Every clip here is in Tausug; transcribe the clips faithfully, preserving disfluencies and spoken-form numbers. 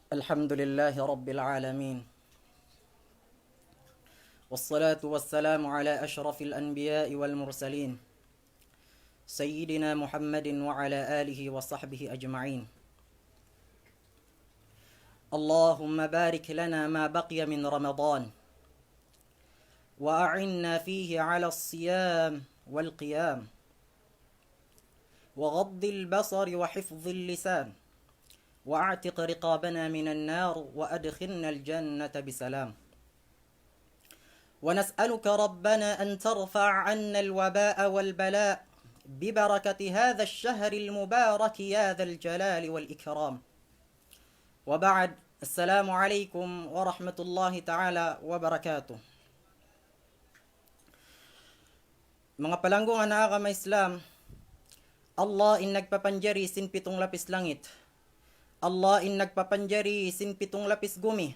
الحمد لله رب العالمين، والصلاة والسلام على أشرف الأنبياء والمرسلين، سيدنا محمد وعلى آله وصحبه أجمعين. اللهم بارك لنا ما بقي من رمضان، وأعنا فيه على الصيام والقيام، وغض البصر وحفظ اللسان، وأعتق رقابنا من النار، وأدخلنا الجنة بسلام. ونسألك ربنا أن ترفع عنا الوباء والبلاء ببركة هذا الشهر المبارك يا ذا الجلال والإكرام. وبعد، السلام عليكم ورحمة الله تعالى وبركاته. Manga palanggungan ha agama Islam, Allah in nagpapanjari sin pitung lapis langit. Allah in nagpapanjari sin pitung lapis gumi.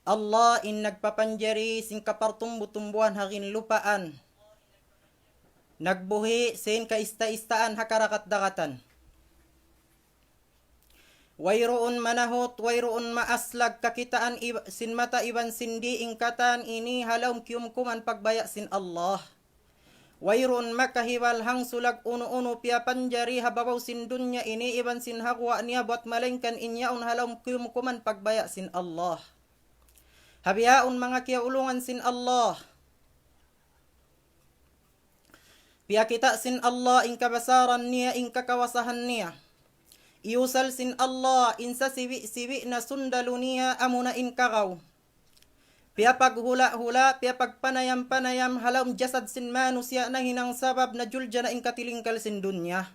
Allah in nagpapanjari sin kapartumbu-tumbuhan ha ginlupaan. Nagbuhi' sin kaista-istaan ha karagat-dagatan. Wayruun manahut, wayruun maaslag kakitaan ib-, sin mata iban sin di' in katan ini ha lawm kiyumkuman pagbaya' sin Allah. Wayruun makahibal hangsulag unu-unu piyapanjari ha babaw sin dunya ini iban sin ha guwa' niya buwat malaingkan in yaun ha lawm kiyumkuman pagbaya' sin Allah. Ha bihaun manga kiyaulungan sin Allah. Piyakita' sin Allah in kabasaran niya, in kakawasahan niya. Iyusal sin Allah in sasiwi'-siwi' na sundalu niya amuna in kagaw. Piyapaghula'-hula', piyapagpanayam-panayam ha lawm jasad sin manusiya' nahinang sabab na juljana in katilingkal sin dunya.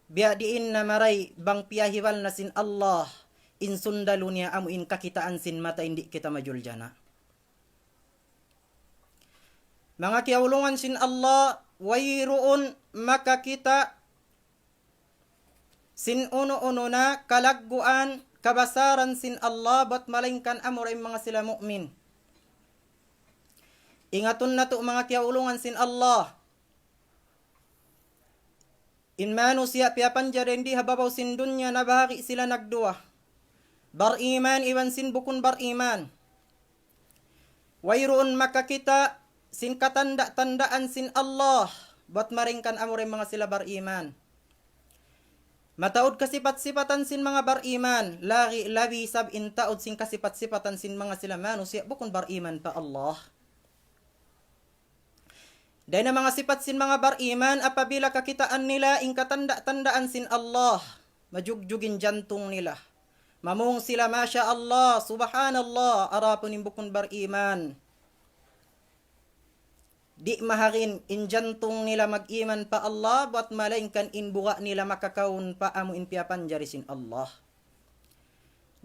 Biya' diin na maray bang piyahibal na sin Allah in sundalu niya amu in kakitaan sin mata in di' kita majuljana. Manga kiyaulungan sin Allah, wayruun makakita' sin unu-unu na kalagguan, kabasaran sin Allah, bat malaingkan amura in manga sila mu'min. Ingatun natu' manga kiyaulungan sin Allah. In manusiya' piyapanjari di ha babaw sin dunya nabahagi' sila nagduwa. Bariman iban sin bukun bariman. Wayruun makakita' sin katanda-tandaan sin Allah, bat malaingkan amura in manga sila bariman. Mataud kasipat-sipatan sin manga bariman, lagi' labi isab in taud sin kasipat-sipatan sin manga sila manusiya' bukun bariman pa Allah. Dayn ha manga sipat sin manga bariman, apabila kakitaan nila in katanda-tandaan sin Allah, majugjug in jantung nila. Mamung sila, "Masha Allah, Subhanallah," adapun in bukun bariman. Di' maharin in jantung nila mag-iman pa Allah, bat malaingkan in buga' nila makakaun pa amu in piyapanjari sin Allah.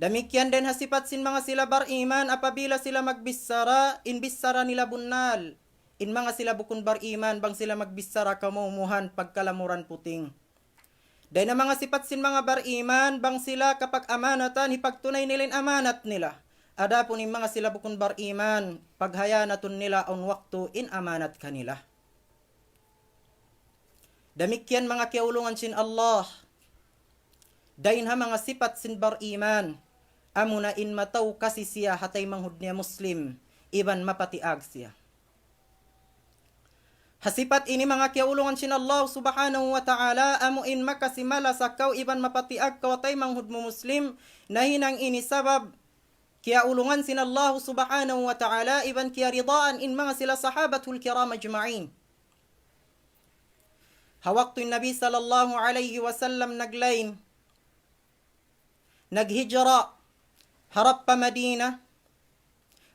Damikkiyan dayn ha sipat sin manga sila bariman, apabila sila magbichara, in bichara nila bunnal. In manga sila bukun bariman, bang sila magbichara kamumuhan pagkalamuran puting. Dayn ha manga sipat sin manga bariman, bang sila kapag-amanatan, hipagtunay nila in amanat nila. Adapun in manga sila bukun bariman, paghayanatun nila awn waktu in amanat kanila. Damikkiyan manga kiyaulungan sin Allah. Dayn ha manga sipat sin bariman, amuna in mataw kasi siya ha taymanghud niya Muslim, iban mapatiag siya. Ha sipat ini manga kiyaulungan sin Allah Subhanahu wa Ta'ala, amu in makasi malasa kaw iban mapatiag kaw ha taymanghud mu Muslim, nahinang ini sabab kiyaulungan sin Allah Subhanahu wa Ta'ala, iban kiyaridaan in manga sila sahabatul kiram ajma'in. Ha waktu in Nabi sallallahu alayhi wasallam naglain, naghijra, harap pa Madina,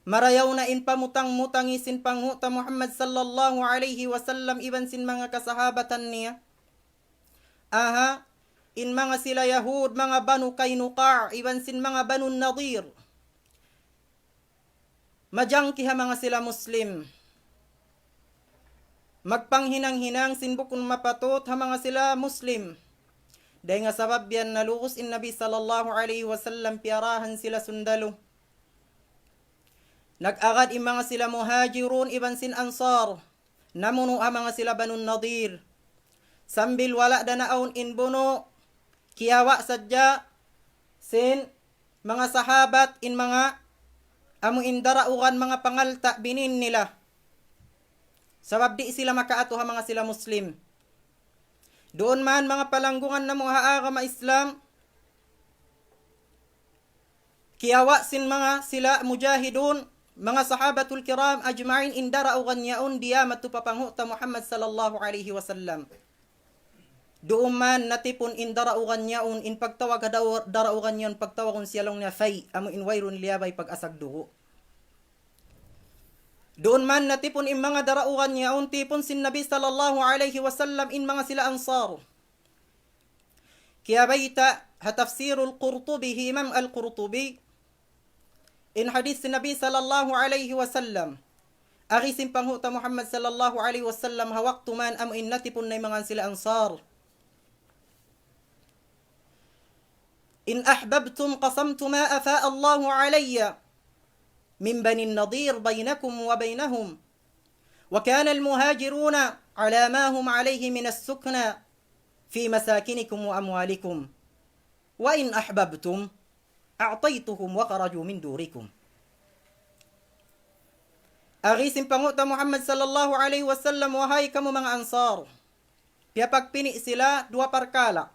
marayaw na in pamutang-mutangi sin panghu' ta Muhammad sallallahu alayhi wasallam iban sin manga kasahabatan niya. Aha, in manga sila Yahud, manga Banu Qaynuqa', iban sin manga Banu Nadir. Majangki ha manga sila Muslim. Magpanghinang-hinang sin bukun mapatut ha manga sila Muslim. Dayn ha sabab yan nalugus in Nabi sallallahu alayhi wasallam, piyarahan sila sundalu. Nag-agad in manga sila Muhajirun iban sin Ansar. Namunu' ha manga sila Banu Nadir. Sambil wala' da naawn in bunu', kiyawa' sadja, sin manga sahabat in manga amu in daraugan manga pangalta' binin nila. Sabab di' sila makaatu ha manga sila Muslim. Duun man manga palanggungan namu' ha agama Islam, kiyawa' sin manga sila mujahidun, manga sahabatul kiram ajma'in in daraugan yaun diyā madtu pa panghu' ta Muhammad sallallahu alayhi wasallam. Duun man natipun in daraugan yaun, in pagtawag ha dau-, daraugan yaun, pagtawagun siya laung niya fay, amu in wayruun liyabay pag-asag dugu'. Duun man natipun in manga daraugan yaun, tipun sin Nabi sallallahu alayhi wasallam in manga sila Ansar. Kiyabayta' ha Tafsirul Qurtubi, hi Imam Al-Qurtubi, in hadith sin Nabi sallallahu alayhi wasallam, agi sin panghu' ta Muhammad sallallahu alayhi wasallam, ha waktu man amu in natipun na in manga sila Ansar. إن أحببتم قسمت ما أفاء الله علي من بني النضير بينكم وبينهم، وكان المهاجرون على ما هم عليه من السكنى في مساكنكم وأموالكم، وإن أحببتم أعطيتهم وخرجوا من دوركم. Agi sin panghu' ta Muhammad sallallahu alayhi wasallam, wahai kamu manga Ansar, piyapagpini' sila duwa parkala'.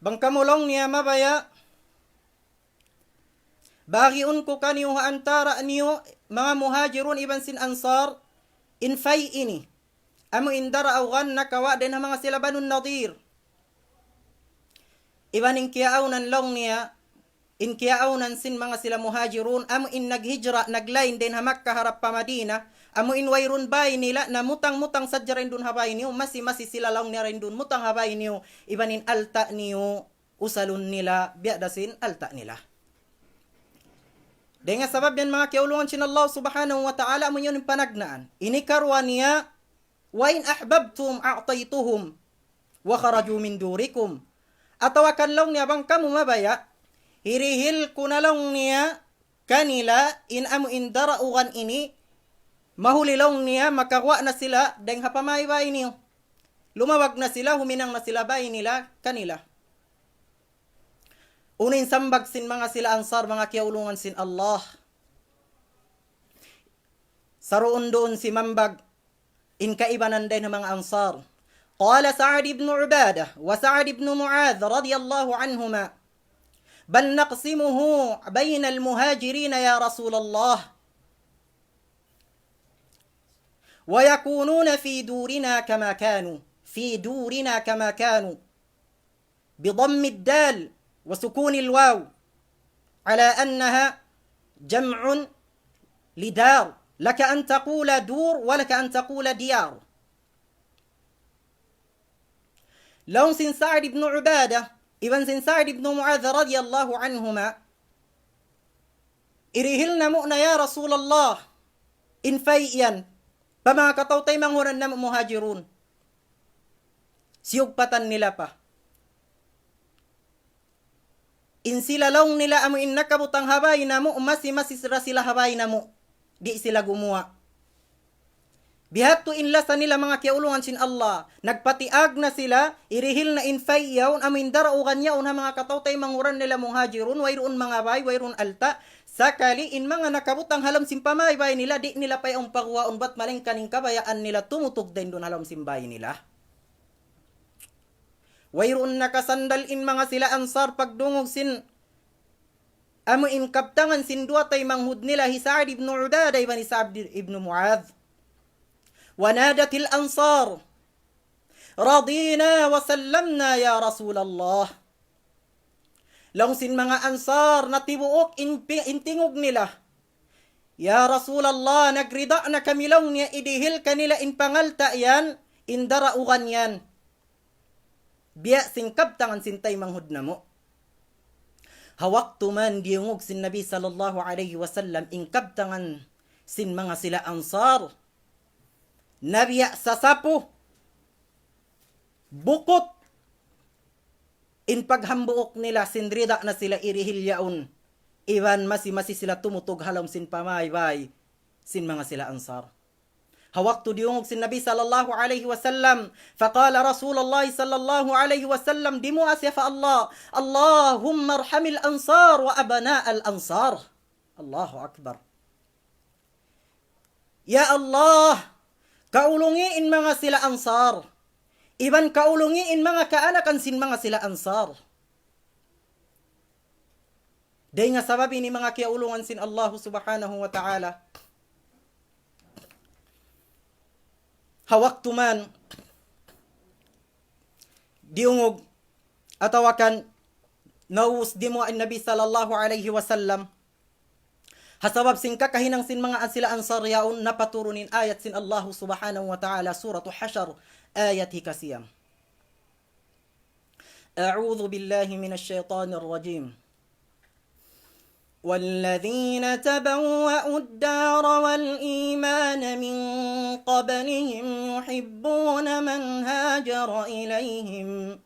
Bang kamu laung niya mabaya', bagiun ku kaniyu ha antara' niyu manga Muhajirun iban sin Ansar in fay ini. Amu in daraugan nakawa' dayn ha manga sila Banu Nadir. Iban in kiyaawnan laung niya, in kiyaawnan sin manga sila Muhajirun, amu in naghijra, naglain dayn ha Makkah harap pa Madinah, amu in wayruun bay nila, namutang-mutang sadja dayn duun ha bay niyu, masi-masi sila laung niya dayn duun mutang ha bay niyu, iban in alta' niyu, usalun nila, biya' da sin alta' nila. Dayn ha sabab yan manga kiyaulungan sin Allah subhanahu wa ta'ala, amu yun in panagnaan. Ini karuwa niya, وإن أحببتم أعطيتهم وخرجوا من دوركم. Atawa kan laung niya bang kamu mabaya', hirihil ku na laung niya kanila in amu in daraugan ini, mahuli laung niya makaguwa' na sila dayn ha pamaybay niyu. Lumawag na sila, huminang na sila bay nila kanila. Unu in sambag sin manga sila Ansar, manga kiyaulungan sin Allah. Saruun-duun simambag in kaibanan dayn ha manga Ansar. قال سعد بن عبادة وسعد بن معاذ رضي الله عنهما: بل نقسمه بين المهاجرين يا رسول الله، ويكونون في دورنا كما كانوا، في دورنا كما كانوا، بضم الدال وسكون الواو على أنها جمع لدار، لك أن تقول دور ولك أن تقول ديار. Laung sin Sa'd ibn Ubadah iban sin Sa'd ibn Mu'adh radiyallahu anhuma, irihil namu' na ya Rasulullah in fay yan pa manga kataw-taymanghuran namu' Muhajirun. Siyugpatan nila pa. In sila laung nila amu in nakabutang ha bay namu', masi-masi ra sila ha bay namu'. Di' sila gumuwa'. Bihadtu in lasa nila manga kiyaulungan sin Allah. Nagpatiag na sila, irihil na in fay yaun, amu in daraugan yaun ha manga kataw-taymanghuran nila Muhajirun, wayruun manga bay, wayruun alta'. Sakali in manga nakabutang ha lawm sin pamaybay nila, di' nila pa yaun paguwaun bat malayngkan in kabayaan nila tumutug dayn duun ha lawm sin bay nila. Wayruun nakasandal in manga sila Ansar pagdungug sin amu in kabtangan sin duwa taymanghud nila hi Sa'd ibn Ubadah iban hi Sa'd ibn Mu'adh. ونادت الأنصار: رضينا وسلمنا يا رسول الله. Laung sin manga Ansar, natibuuk in pi-, in tingug nila. Ya Rasulullah, nagrida na kami laung niya idihil kanila in pangalta' yan, in daraugan yan. Biya' sin kabtangan sin taymanghud namu'. Ha waktu man diyungug sin Nabi sallallahu alayhi wasallam in kabtangan sin manga sila Ansar, nabiya' sasapu, bukut in paghambuuk nila, sin rida na sila irihil yaun. Iban masi-masi sila tumutug ha lawm sin pamaybay sin manga sila Ansar. Ha waktu diyungug sin Nabi sallallahu alayhi wasallam, فقال رسول الله صلى الله عليه وسلم, dimuwaa siya pa Allah, اللهم ارحم الأنصار وأبناء الأنصار. Allahu Akbar. Ya Allah, kaulungi in manga sila Ansar. Iban kaulungi in manga kaanakan sin manga sila Ansar. Dayn ha sabab ini manga kiyaulungan sin Allah subhanahu wa ta'ala. Ha waktu man, diyungug atawa kan naus dimuwaa in Nabi sallallahu alayhi wasallam. Ha sabab sin kakahinang sin manga sila Ansar yaun napaturun in ayat sin Allah subhanahu wa ta'ala, Suratu Hashar, ayat hikasiyam. أعوذ بالله من الشيطان الرجيم. والذين تبوأوا الدار والإيمان من قبلهم يحبون من هاجر إليهم،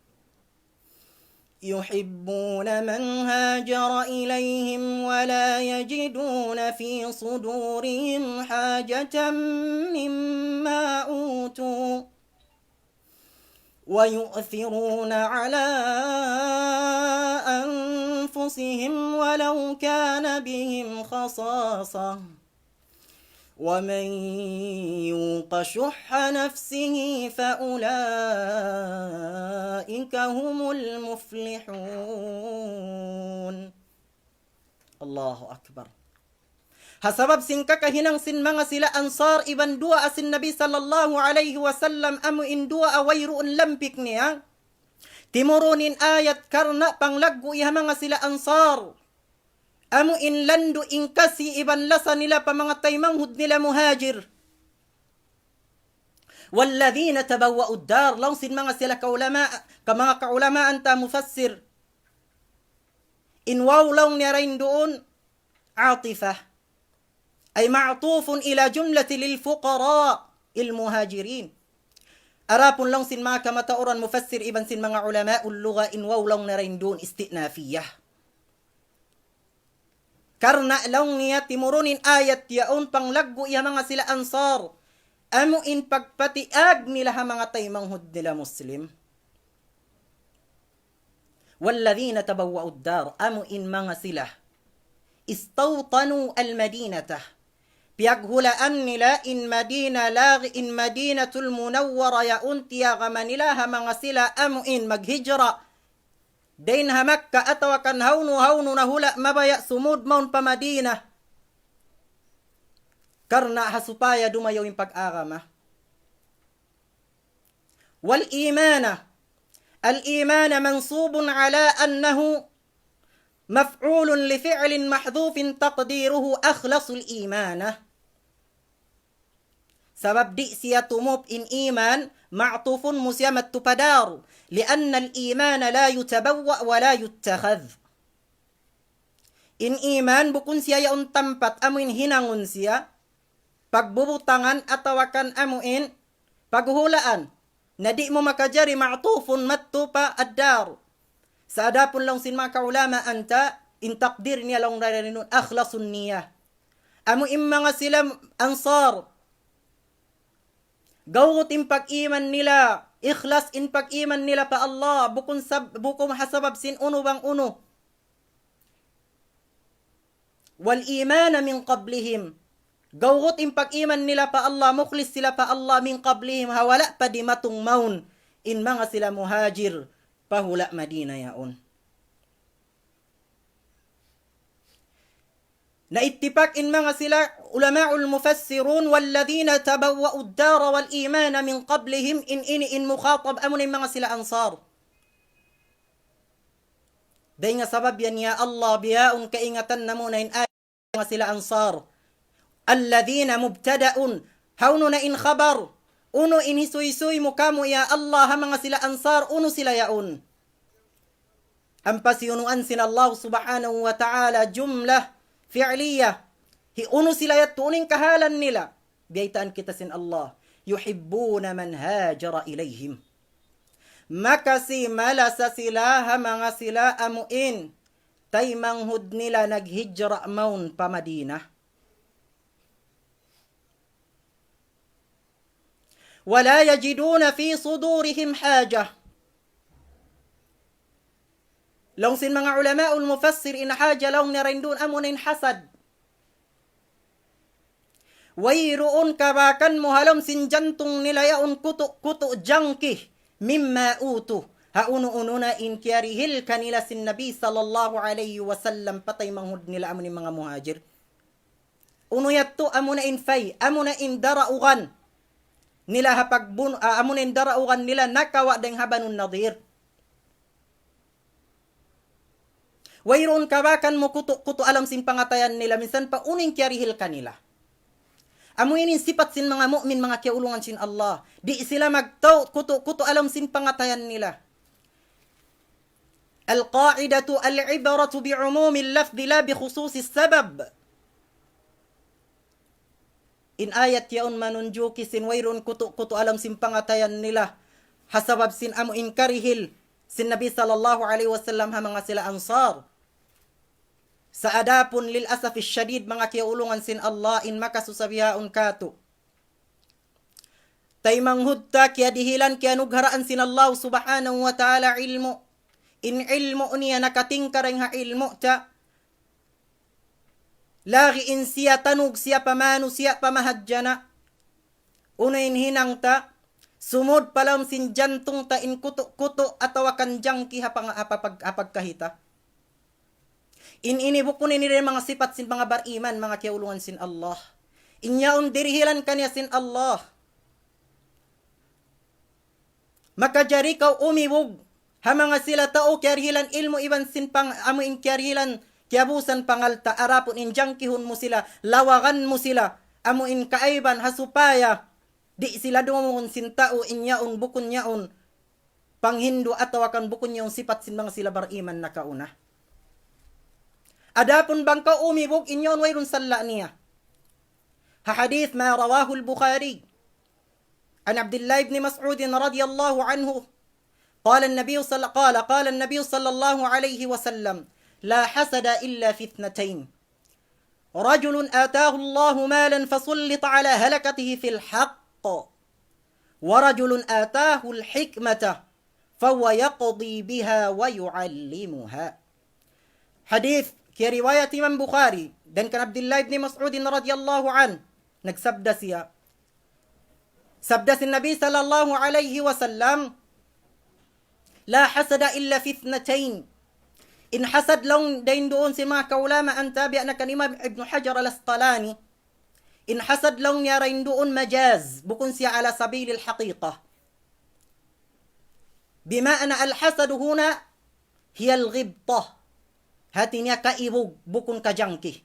يحبون من هاجر إليهم ولا يجدون في صدورهم حاجة مما أوتوا ويؤثرون على أنفسهم ولو كان بهم خصاصة ومن يوق شح نفسه فأولئك هم المفلحون. Allahu Akbar. Ha sabab sin kakahinang sin manga sila Ansar iban duwaa sin Nabi sallallahu alayhi wasallam amu in duwaa wayruun lampik niya. Timurun in ayat karna' panglaggu' ha manga sila Ansar. Amu in landu' in kasi iban lasa nila pa manga taymanghud nila Muhajir. والذين تبوأوا الدار, laung sin manga sila kaulama, ka manga kaulamaan ta mufassir. In waw laung niya dayn duun, عاطفة. أي معطوف إلى جملة للفقراء المهاجرين. Adapun laung sin manga kamatauran mufassir iban sin manga ulama'ul lugha in waw laung niya dayn duun استئنافية. Karna' laung niya timurun in ayat yaun panglaggu' ha manga sila Ansar. Amu in pagpatiag nila ha manga taymanghud nila Muslim. والذين تبوأوا الدار, amu in manga sila استوطنوا المدينة. Piyaghulaan nila in Madina, lagi' in Madinatul Munawwara yaun tiyagama nila ha manga sila amu in maghijra. Dayn ha Makka atawa kan hawnu-hawnu na hula' mabaya' sumud mawn pa Madina. Karna' ha supaya dumayaw in pag-agama. والإيمان. الإيمان منصوب على أنه مفعول لفعل محذوف تقديره أخلصوا الإيمان. Sabab di' siya tumup in iman, ma'tufun mu siya madtu pa dar. لأن الإيمان لا يتبوأ ولا يتخذ. In iman bukun siya yaun tampat amu in hinangun siya, pagbubutangan atawa kan amu in paghulaan. Na di' mu makajari ma'tufun madtu pa ad-dar. Sa' adapun laung sin manga kaulamaan ta, in takdir niya laung dayn duun أخلصوا النية. Amu in manga sila Ansar. Gawgut in pag-iman nila, ikhlas in pag-iman nila pa Allah, bukun sab-, bukun ha sabab sin unu bang unu. والإيمان من قبلهم. Gawgut in pag-iman nila pa Allah, mukhlis sila pa Allah, من قبلهم, ha wala' pa dimatung mawn in manga sila Muhajir, pa hula' Madina yaun. Na ittipak in manga sila ulama'ul mufassirun, والذين تبوأوا الدار والإيمان من قبلهم, in ini in mukhatab, amu na in manga sila Ansar. Dayn ha sabab yan, ya Allah, bihaun kaingatan namu' na in ayat manga sila Ansar. الذين مبتدأ, hawnu na in khabar, unu in hisuysuy mu kāmu', ya Allah, ha manga sila Ansar, unu sila yaun. Ampa siyunuan sin Allah subhanahu wa ta'ala jumlah fi'liyah. Hi unu sila yadtu, unu in kahalan nila. Biyaytaan kita sin Allah. يحبون من هاجر إليهم. Makasi malasa sila ha manga sila amu in taymanghud nila naghijra mawn pa Madina. ولا يجدون في صدورهم حاجة. Laung sin manga ulamaul mufassir, in haja laung niya dayn duun amuna in hasad. Wayruun kabakan mu ha lawm sin jantung nila yaun kutu'-kutu' jangki, مما أوتوا, ha unu-unu na in kiyarihil kanila sin Nabi sallallahu alayhi wasallam pa taymanghud nila amun manga muhajir. Unu yadtu? Amuna in fay, amuna in daraugan nila ha pagbun-, ah, amuna in daraugan nila nakawa' dayn ha Banu Nadir. Wayruun kabakan mu kutu'-kutu' ha lawm sin pangatayan nila, minsan pa unu in kiyarihil kanila. Amu ini in sipat sin manga mu'min, manga kiyaulungan sin Allah. Di' sila magtau' kutu'-kutu' ha lawm sin pangatayan nila. القاعدة العبرة بعموم اللفظ لا بخصوص السبب. In ayat yaun manunjuki sin wayruun kutu'-kutu' ha lawm sin pangatayan nila, ha sabab sin amu in karihil sin Nabi sallallahu alayhi wasallam ha manga sila Ansar. Sa' adapun, lil asafi shadid, manga kiyaulungan sin Allah, in makasusa bihaun katu', taymanghud ta kiyadihilan, kiyanugharaan sin Allah subhanahu wa ta'ala ilmu'. In ilmu' niya nakatingka dayn ha ilmu' ta. Lagi' in siya tanug, siya pa manusiya', pa mahadjana'. Unu in hinang ta? Sumud pa lawm sin jantung ta in kutu'-kutu' atawa kan jangki ha pang-, ha pag-, ha pagkahi ta. In ini bukun ini dayn manga sipat sin manga bariman, manga kiyaulungan sin Allah. In yaun dirihilan kaniya sin Allah. Makajari kaw umibug ha manga sila tau kiyarihilan ilmu' iban sin pang-, amu in kiyarihilan kiyabusan pangalta', adapun in jangkihun mu sila, lawagan mu sila, amu in kaaiban, ha supaya di' sila dumungun sin tau in yaun bukun yaun panghindu' atawa kan bukun yaun sipat sin manga sila bariman nakauna. Adapun bang kaw umibug, in yaun wayruun salla' niya. Ha hadith ما رواه البخاري عن عبد الله بن مسعود رضي الله عنه قال النبي صلى، قال، قال النبي صلى الله عليه وسلم: لا حسد إلا في اثنتين، رجل آتاه الله مالا فسلط على هلكته في الحق، ورجل آتاه الحكمة فهو يقضي بها ويعلمها. Hadith kiyariwayat Imam Bukhari, dayn kan Abdullah ibn Mas'ud radiyallahu anhu, nagsabda siya, sabda sin Nabi sallallahu alayhi wasallam, لا حسد إلا في اثنتين. In hasad laung dayn duun sin manga kaulamaan tabi' na kan Imam Ibn Hajar al-Asqalani, in hasad laung niya dayn duun majaz, bukun siya على سبيل الحقيقة. بمعنى الحسد هنا هي الغبطة. Hati niya kaibug, bukun kajangki.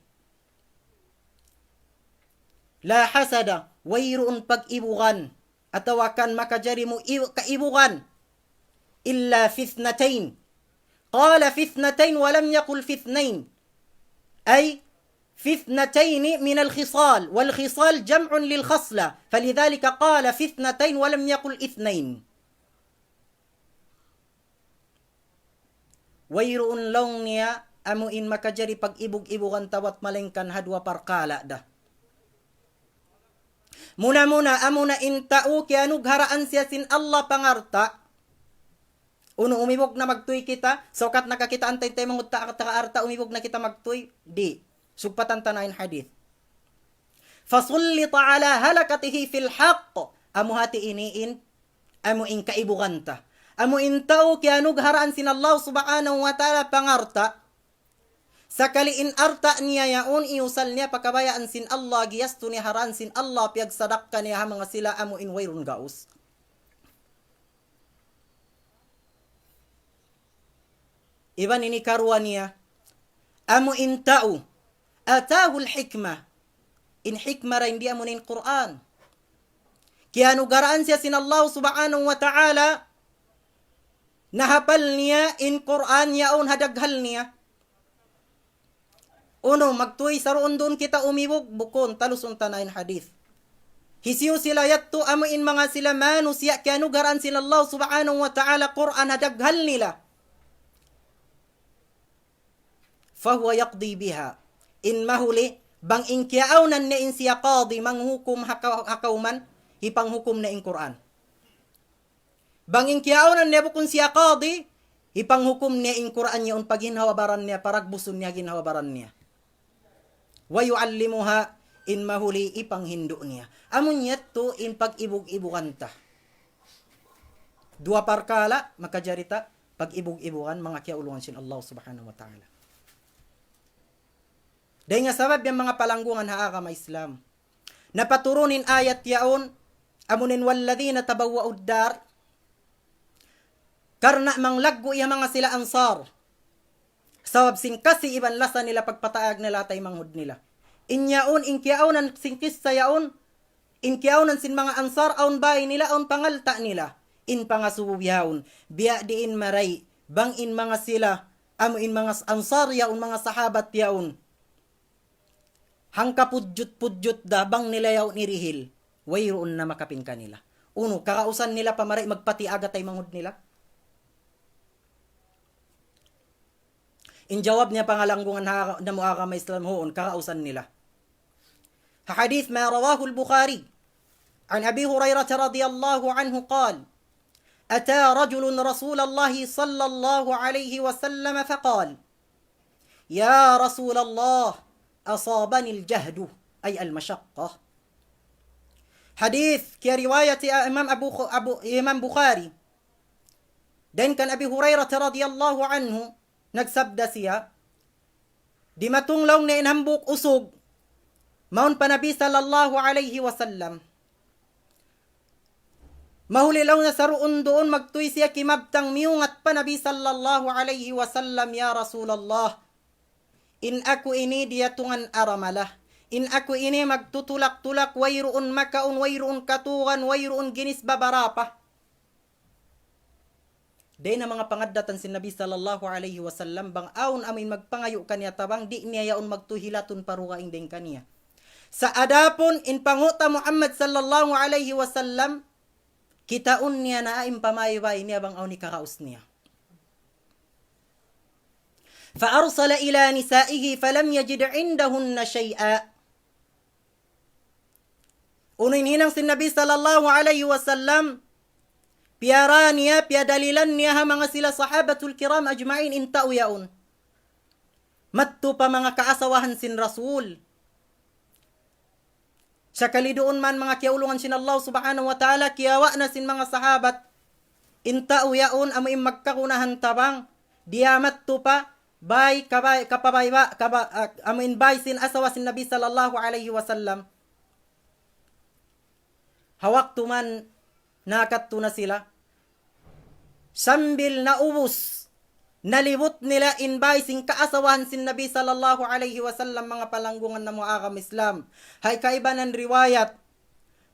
لا حسد, wayruun pag-ibugan, atawa kan makajari mu i-, kaibugan, إلا في اثنتين. قال في اثنتين ولم يقل في اثنين، أي في اثنتين من الخصال، والخصال جمع للخصلة، فلذلك قال في اثنتين ولم يقل اثنين. Wayruun laung niya amu in makajari pag-ibug-ibugan ta bat malaingkan ha duwa parkala' da. Muna-muna, amuna in tau kiyanugharaan siya sin Allah pangalta'. Unu, umibug na magtuy kita, sukat nakakitaan ta in taymanghud ta, ta alta', umibug na kita magtuy? Di'. Sugpatan ta na in hadith. فسلط على هلكته في الحق. Amu hati ini in, amu in kaibugan ta. Amu in tau kiyanugharaan sin Allah subhanahu wa ta'ala pangalta'. Sakali in alta' niya yaun iyusal niya pa kabayaan sin Allah, giyastu niya ha dan sin Allah, piyagsadakka niya ha manga sila amu in wayruun gaus. Iban ini karuwa niya, amu in tau, آتاه الحكمة. In hikmah dayn di amu in Qur'an. Kiyanugaraan siya sin Allah subhanahu wa ta'ala, nahapal niya in Qur'an yaun ha daghal niya. Unu, magtuy saruun-duun kita umibug? Bukun, talusun ta na in hadith. Hisiyu sila yadtu? Amu in manga sila manusiya' kiyanugaraan sin Allah subhanahu wa ta'ala Qur'an ha daghal nila. فهو يقضي بها. In mahuli, bang in kiyaawnan niya in siya qadi, manghukum ha ka-, ha kawman, hipanghukum niya in Qur'an. Bang in kiyaunan niya bukun siya qadi, hipanghukum niya in Qur'an yaun pa ginhawa-baran niya, paragbusun niya ginhawa-baran niya. ويعلمها, in mahuli hipanghindu' niya. Amu yadtu in pag-ibug-ibugan ta. Duwa parkala', makajari ta pag-ibug-ibugan, manga kiyaulungan sin Allah Subhanahu wa Ta'ala. Dayn ha sabab yan, manga palanggungan ha agama Islam, napaturun in ayat yaun, amu in والذين تبوأوا الدار, karna' manglaggu' ya manga sila Ansar. Sabab sin kasi iban lasa nila pagpataag nila ha taymanghud nila. In yaun, in kiyaunan sin kissa yaun, in kiyaunan sin manga Ansar, awn bāy nila, awn pangalta' nila. In pangasubu bihaun, biya' diin marayaw, bang in manga sila, amu in manga Ansar yaun, manga sahabat yaun, hangkapudjut-pudjut da bang nila yaun hirihil, wayruun na makapin kanila. Unu, karausan nila pa marayaw magpatiag ha taymanghud nila? In jawab niya, pangalanggungan ha, namu' agama Islam, huun, karausan nila. Ha hadith ما رواه البخاري عن أبي هريرة رضي الله عنه قال: أتى رجل رسول الله صلى الله عليه وسلم فقال: يا رسول الله، أصابني الجهد، أي المشقة. Hadith kiyariwayat hi Imam Abu Khu-, Abu, Imam Bukhari. Dayn kan Abi Hurairah radiyallahu anhu, nagsabda siya, dimatung laung niya in hambuuk usug, mawn pa Nabi sallallahu alayhi wasallam. Mahuli laung niya saruun-duun magtuy siya kimabtang miyungat pa Nabi sallallahu alayhi wasallam, "Ya Rasulullah, in aku ini diyatungan aramala. In aku ini magtutulak-tulak, wayruun makaun, wayruun katugan, wayruun ginis babarapa." Dayn ha manga pangaddatan sin Nabi sallallahu alayhi wasallam, bang awn amuin magpangayu' kaniya tabang, di' niya yaun magtuy hilatun pa dugaing dayn kaniya. Sa' adapun in panghu' ta Muhammad sallallahu alayhi wasallam, kitaun niya na in pamaybay niya bang awn hikaraus niya. فأرسل إلى نسائه فلم يجد عندهن شيئا. Unu in hinang sin Nabi sallallahu alayhi wasallam, piyara niya, piyadalilan niya ha manga sila sahabatul kiram ajma'in in tau yaun. Madtu pa manga kaasawahan sin Rasul. Sakali duun man manga kiyaulungan sin Allah subhanahu wa ta'ala, kiyawa' na sin manga sahabat in tau yaun amu in magkagunahan tabang, diya madtu pa bāy, kabāy, kapabayba, kaba-, ah, amu in bāy sin asawa sin Nabi sallallahu alayhi wasallam. Ha waktu man nakadtu na sila, sambil naubus, nalibut nila in bāy sin kaasawahan sin Nabi sallallahu alayhi wasallam, manga palanggungan namu' agama Islam. Ha kaibanan riwayat,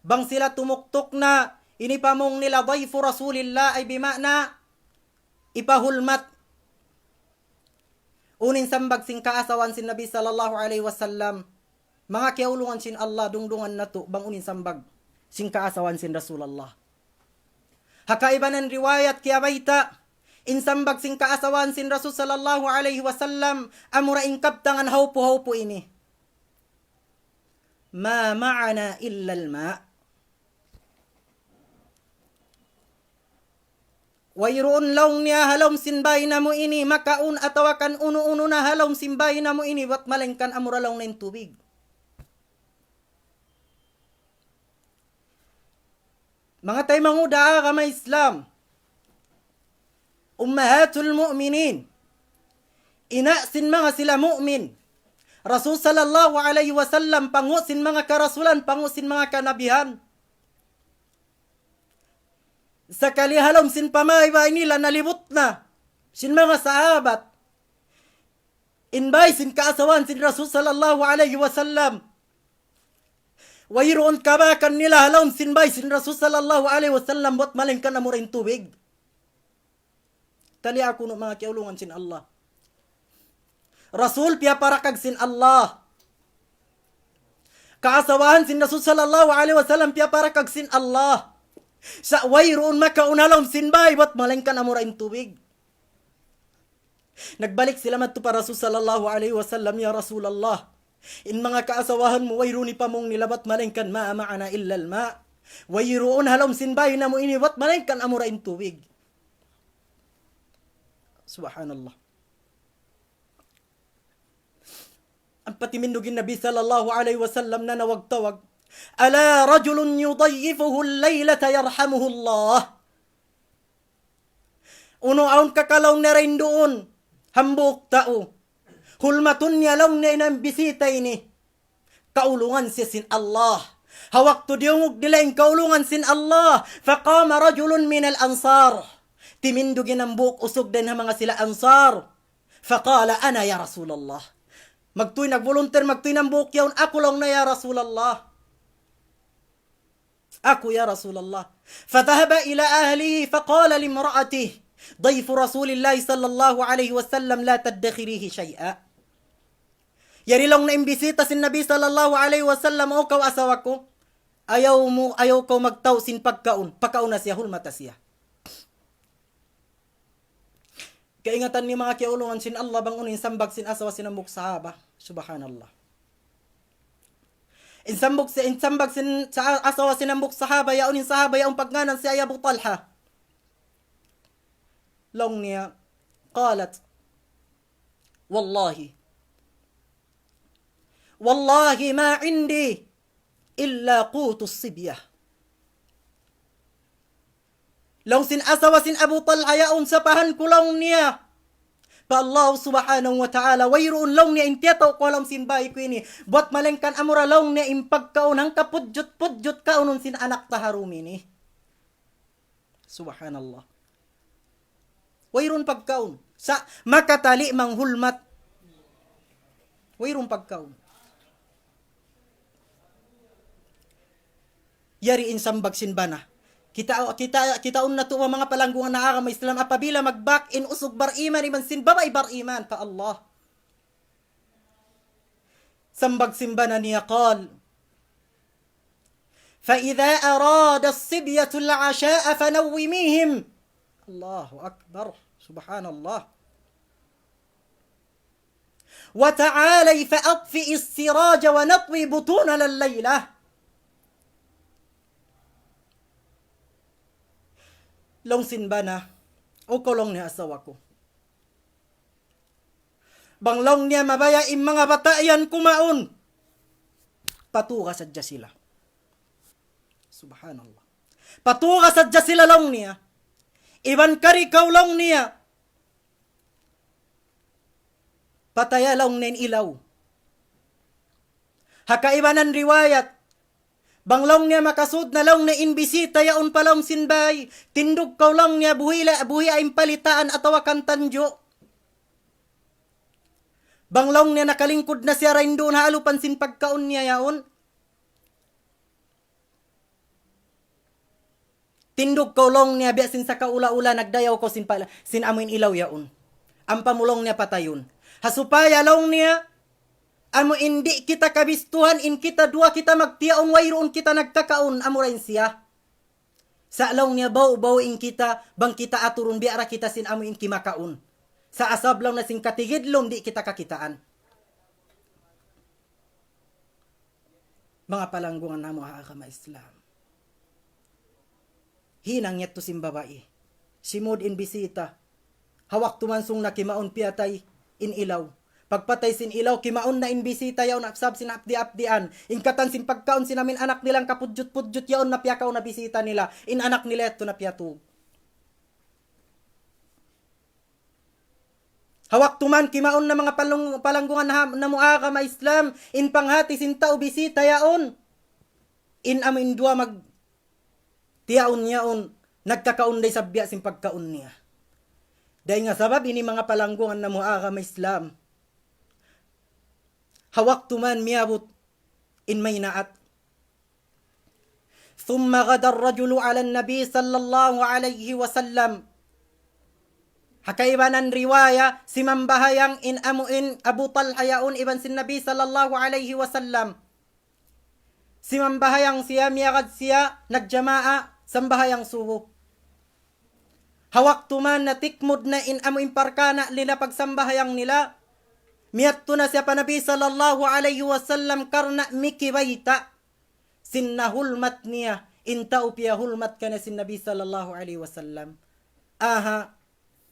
bang sila tumuktuk na, ini pamung nila ضيف رسول الله, ay bima'na, ipahulmat. Unu in sambag sin kaasawahan sin Nabi sallallahu alayhi wasallam, manga kiyaulungan sin Allah, dungdungan natu', bang unu in sambag sin kaasawahan sin Rasulullah. Ha kaibanan riwayat kiyabayta', in sambag sin kaasawahan sin Rasul sallallahu alayhi wasallam, amura in kabtangan hawpu-hawpu ini. ما معنا إلا الماء. Wayruun laung niya ha lawm sin bāy namu' ini makaun atawa kan unu-unu na ha lawm sin bāy namu' ini, bat malaingkan amura laung niya in tubig. Manga taymanghud ha agama Islam, أمهات المؤمنين, ina' sin manga sila mu'min. Rasul sallallahu alayhi wasallam, panghu' sin manga karasulan, panghu' sin manga kanabihan. Sakali ha lawm sin pamaybay nila nalibut na sin manga sahabat in bāy sin kaasawahan sin Rasul sallallahu alayhi wasallam. Wayruun kabakan nila ha lawm sin bāy sin Rasul sallallahu alayhi wasallam, bat malaingkan amura in tubig. Taliya kunu' manga kiyaulungan sin Allah. Rasul piyaparakag sin Allah. Kaasawahan sin Rasul sallallahu alayhi wasallam piyaparakag sin Allah. Sa' wayruun makaun ha lawm sin bāy, bat malaingkan amura in tubig. Nagbalik sila madtu pa Rasul sallallahu alayhi wasallam, "Ya Rasulullah, in manga kaasawahan mu wayruun hipamung nila, bat malaingkan ما معنا إلا الماء." Wayruun ha lawm sin bāy namu' ini buwat malaingkan amura in tubig. Subhanallah. Ampa timindug in Nabi sallallahu alayhi wasallam nanawag-tawag, ألا رجل يضيفه الليلة يرحمه الله. Unu awn ka laung niya dayn duun, hambuuk tau. Hulmatun niya laung niya in bisita ini. Kaulungan siya sin Allah. Ha waktu diyungug nila in kaulungan sin Allah. فقام رجل من الأنصار. Timindug in hambuuk usug dayn ha manga sila Ansar. فقال أنا يا رسول الله. Magtuy nag-volunteer, magtuy in hambuuk yaun, aku laung niya ya Rasulullah. Aku ya Rasulullah. فذهب إلى أهله فقال لامرأته ضيف رسول الله صلى الله عليه وسلم لا تدخريه شيئا. Yari laung niya in bisita sin Nabi sallallahu alayhi wasallam, "O kaw asawa ku, ayaw mu, ayaw kaw magtau' sin pagkaun, pakauna siya, hulmata siya." Kaingatan niyu manga kiyaulungan sin Allah bang unu in sambag sin asawa sin hambuuk sahaba. Subhanallah. In sambag si-, in sambag sin sa-, asawa sin hambuuk sahaba, yaun in sahaba, yaun pagngānan siya Abu Talha. Laung niya, قالت: والله، والله ما عندي إلا قوت الصبية. Laung sin asawa sin Abu Talha, yaun sapahan ku laung niya pa Allah subhanahu wa ta'ala, wayruun laung niya in tiyatau' ku ha lawm sin bāy ku ini. Buwat malaingkan amura laung niya in pagkaun hangka pudjut-pudjut kaunun sin anak ta ha dum ini. Subhanallah. Wayruun pagkaun. Sa' makatali manghulmat. Wayruun pagkaun. Yari in sambag sin bana. Kita, kita, kitaun natu' manga palanggungan ha agama Islam apabila magbak in usug bariman iban sin babai bariman pa Allah. Sambag sin bana niya, قال: فإذا أراد الصبية العشاء فنوميهم. Allahu Akbar. Subhanallah. وتعالي فأطفئي السراج ونطوي بطوننا الليلة. Laung sin bana, "O kaw laung niya asawa ku, bang laung niya mabaya' in manga bata' yan kumaun, patuga sadja sila." Subhanallah. Patuga sadja sila laung niya. Iban kari kaw laung niya, pataya laung niya in ilaw. Ha kaibanan riwayat, bang laung niya makasud na laung niya in bisita yaun pa lawm sin bāy, tindug kaw laung niya buhi' la, buhi' in palitaan atawa kan tanju'. Bang laung niya nakalingkud na siya dayn duun ha alupan sin pagkaun niya yaun, tindug kaw laung niya biya' sin sakaula-ula nagdayaw kaw sin pala-, sin amu in ilaw yaun. Ampa mu laung niya patayun. Ha supaya laung niya, amu in di' kita kabistuhan, in kita duwa kita magtiyaun, wayruun kita nagkakaun, amura in siya. Sa' laung niya baw-baw in kita, bang kita aturun biya' da kita sin amu in kimakaun. Sa' asal laung niya sin katigidlum di' kita kakitaan. Manga palanggungan namu' ha agama Islam. Hinang yadtu sin babai. Simud in bisita. Ha waktu mansung na kimaun piyatay in ilaw. Pagpatay sin ilaw, kimaun na in bisita yaun, sabab sin apdi-apdian. In katan sin pagkaun sin amu in anak nila hangka pudjut-pudjut yaun na piyakaun na bisita nila. In anak nila yadtu na piyatug. Ha waktu man kimaun na manga palung-, palanggungan ha, namu' ha agama Islam, in panghati sin tau bisita yaun. In amu in duwa magtiyaun yaun, nagkakaun da isab biya' sin pagkaun niya. Dayn ha sabab ini manga palanggungan namu' ha agama Islam. Ha waktu man miyabut in maynaat. ثم غدا الرجل على النبي صلى الله عليه وسلم. Ha kaibanan riwaya, simambahayang in amu in Abu Talha yaun iban sin Nabi sallallahu alayhi wasallam. Simambahayang siya, miyagad siya, nagjamaa, sambahayang subu. Ha waktu man natikmud na in amu in parkala' nila pagsambahayang nila, miyadtu na siya pa Nabi sallallahu alayhi wasallam karna' mikibayta' sin nahulmat niya in tau piyahulmat kaniya sin Nabi sallallahu alayhi wasallam. Aha,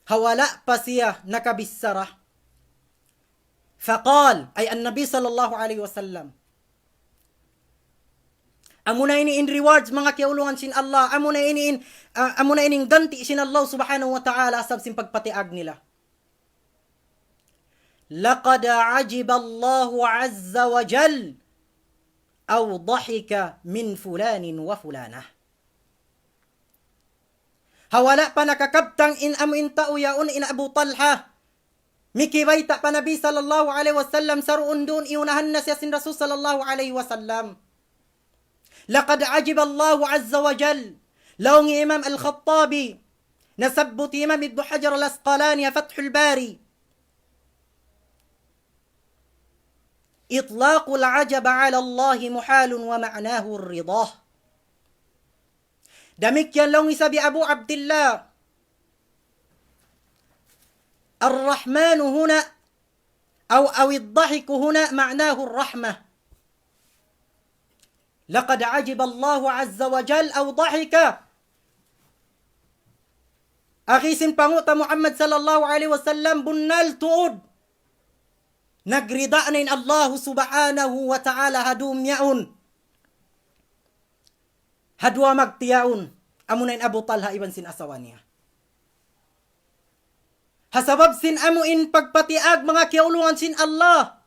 ha wala' pa siya nakabichara. فقال, ay an-Nabi sallallahu alayhi wasallam. Amuna ini in rewards, manga kiyaulungan sin Allah. Amuna ini in, ah, amuna ini in ganti' sin Allah subhanahu wa ta'ala, sabab sin pagpatiag nila. لقد عجب الله عز وجل أو ضحك من فلان وفلانة. Ha wala' pa nakakabtang in amu in tau yaun in Abu Talha. Mikibayta' pa Nabi sallallahu alayhi wasallam, saruun-duun iyunahan na siya sin Rasul sallallahu alayhi wasallam. لقد عجب الله عز وجل. Laung Imam Al-Khattabi, nasabbut Imam Ibn Hajar Al-Asqalani, Fathul Bari. إطلاق العجب على الله محال ومعناه الرضا. Damikkiyan laung isab hi Abu Abdillah, الرحمن هنا أو، أو الضحك هنا معناه الرحمة. لقد عجب الله عز وجل أو ضحك. Agi sin panghu' ta Muhammad sallallahu alayhi wasallam, bunnal tuud. Nagrida na in Allah subhanahu wa ta'ala ha dum yaun. Ha duwa magtiyaun, amuna in Abu Talha iban sin asawa niya. Ha sabab sin amu in pagpatiag, manga kiyaulungan sin Allah.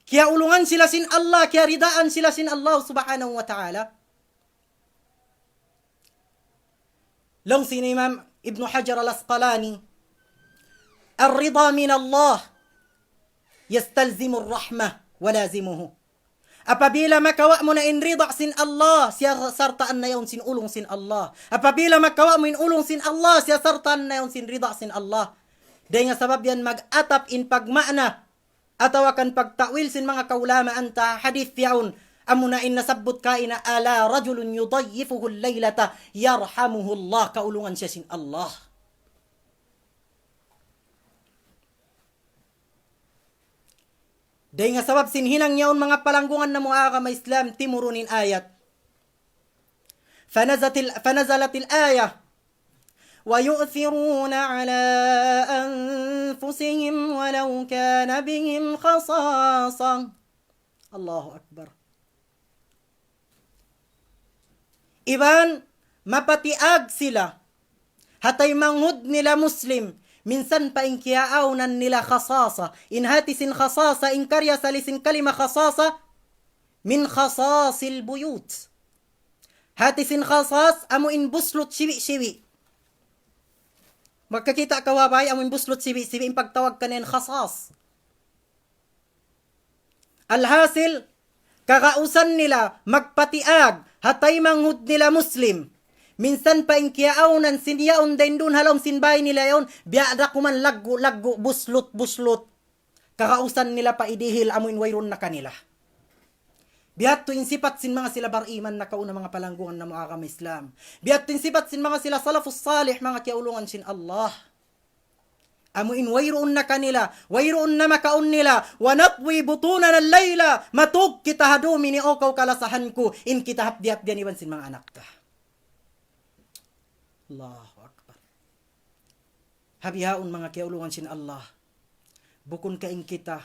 Kiyaulungan sila sin Allah, kiyaridaan sila sin Allah subhanahu wa ta'ala. Laung sin Imam Ibn Hajar Al-Asqalani, الرضا من الله يستلزم الرحمة ولازمه. Apabila makawa' mu na in rida sin Allah, siya sartaan na yaun sin ulung sin Allah. Apabila makawa' mu in ulung sin Allah, siya sartaan na yaun sin rida sin Allah. Dayn ha sabab yan mag-atap in pagmaana atawa kan pagta'wil sin manga kaulamaan ta hadith yaun, amuna in nasabbut kaina, ألا رجل يضيفه الليلة يرحمه الله, kaulungan siya sin Allah. Dayn ha sabab sin hinang yaun, manga palanggungan namu' agama Islam, timurun in ayat. فنزلت ال-، فنزلت الآية: ويؤثرون على أنفسهم ولو كان بهم خصاصة. Allahu Akbar. Iban mapatiag sila ha taymanghud nila Muslim, minsan pa in kiyaawnan nila khasasa. In hati sin khasasa, in kari asal sin kalima khasasa, من خصاص البيوت. Hati sin khasas, amu in buslut siwi'-siwi'. Makakita' kaw ha bay, amu in buslut siwi'-siwi', in pagtawag kaniya khasas. Alhasil, kagausan nila magpatiag ha taymanghud nila Muslim. Minsan pa in kiyaawnan sin yaun dayn duun ha lawm sin bay nila yaun, biya' da kuman laggu'-laggu', buslut-buslut. Kagausan nila pa idihil amu in wayruun na kanila. Biya' hādtu in sipat sin manga sila bariman nakauna, manga palanggungan namu' agama Islam. Biya' hādtu in sipat sin manga sila salafus salih, manga kiyaulungan sin Allah. Amu in wayruun na kanila, wayruun na makaun nila, ونطوي بطوننا الليل, matug kita ha dum ini, O kaw kalasahan ku, in kita hapdi'-hapdian iban sin manga anak ta. Allahu Akbar. Ha bihaun, manga kiyaulungan sin Allah, bukun ka in kita,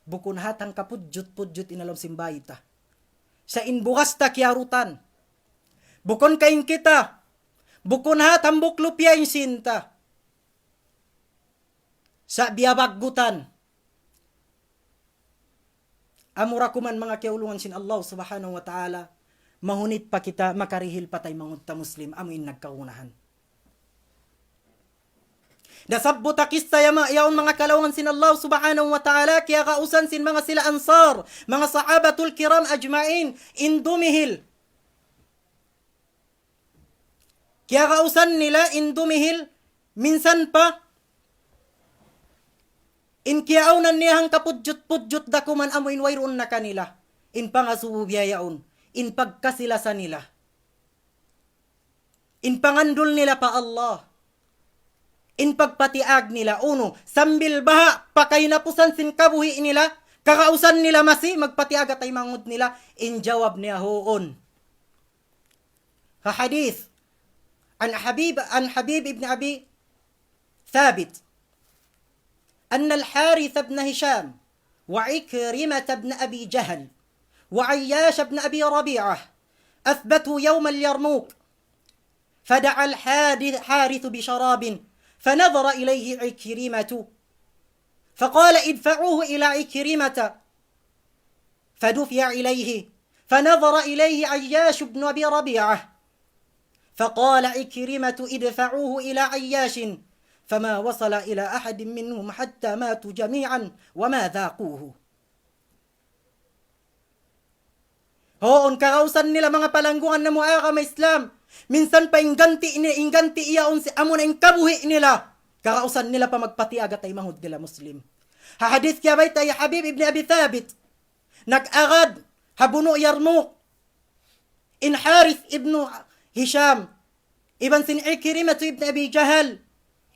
bukun hat hangkapudjut-pudjut in ha lawm sin bay ta. Sa' in bugas ta kiyarutan. Bukun ka in kita, bukun hat hambuuk lupiya in sīn ta. Sa' biyabaggutan. Amura kuman, manga kiyaulungan sin Allah subhanahu wa ta'ala, mahunit pa kita, makarihil pa taymanghud ta Muslim, amu in nagkaunahan. Nasabbut ha kissa ya ma-, yaun, manga kiyaulungan sin Allah subhanahu wa ta'ala, kiyagausan sin manga sila Ansar, manga sahabatul kiram ajma'in, in dumihil. Kiyagausan nila in dumihil, minsan pa in kiyaawnan niya hangkapudjut-pudjut da kuman, amu in wayruun na kanila. In pangasubu biya' yaun, in pagkasi-lasa nila, in pangandul nila pa Allah, in pagpatiag nila, unu, sambil baha' pa kahinapusan sin kabuhi' nila, Kagausan nila masi magpatiag ha taymanghud nila? In jawab niya, huun. Ha hadith, عن حبيب، عن حبيب بن أبي ثابت أن الحارث بن هشام وعكرمة بن أبي جهل وعياش بن أبي ربيعة أثبتوا يوم اليرموك، فدعا الحارث بشراب، فنظر إليه عكرمة فقال: "ادفعوه إلى عكرمة." فدفع إليه، فنظر إليه عياش بن أبي ربيعة، فقال عكرمة: "ادفعوه إلى عياش." فما وصل إلى أحد منهم حتى ماتوا جميعا وما ذاقوه. Huun, kagausan nila, manga palanggungan namu' agama Islam. Minsan pa in ganti' ni, in ganti' yaun sin amuna in kabuhi' nila. Kagausan nila pa magpatiag ha taymanghud nila Muslim. Ha hadith kiyabayta' hi Habib ibn Abi Thabit, nag-agad ha bunu' Yarmuk in Harith ibn Hisham, iban sin Ikrimah ibn Abi Jahal,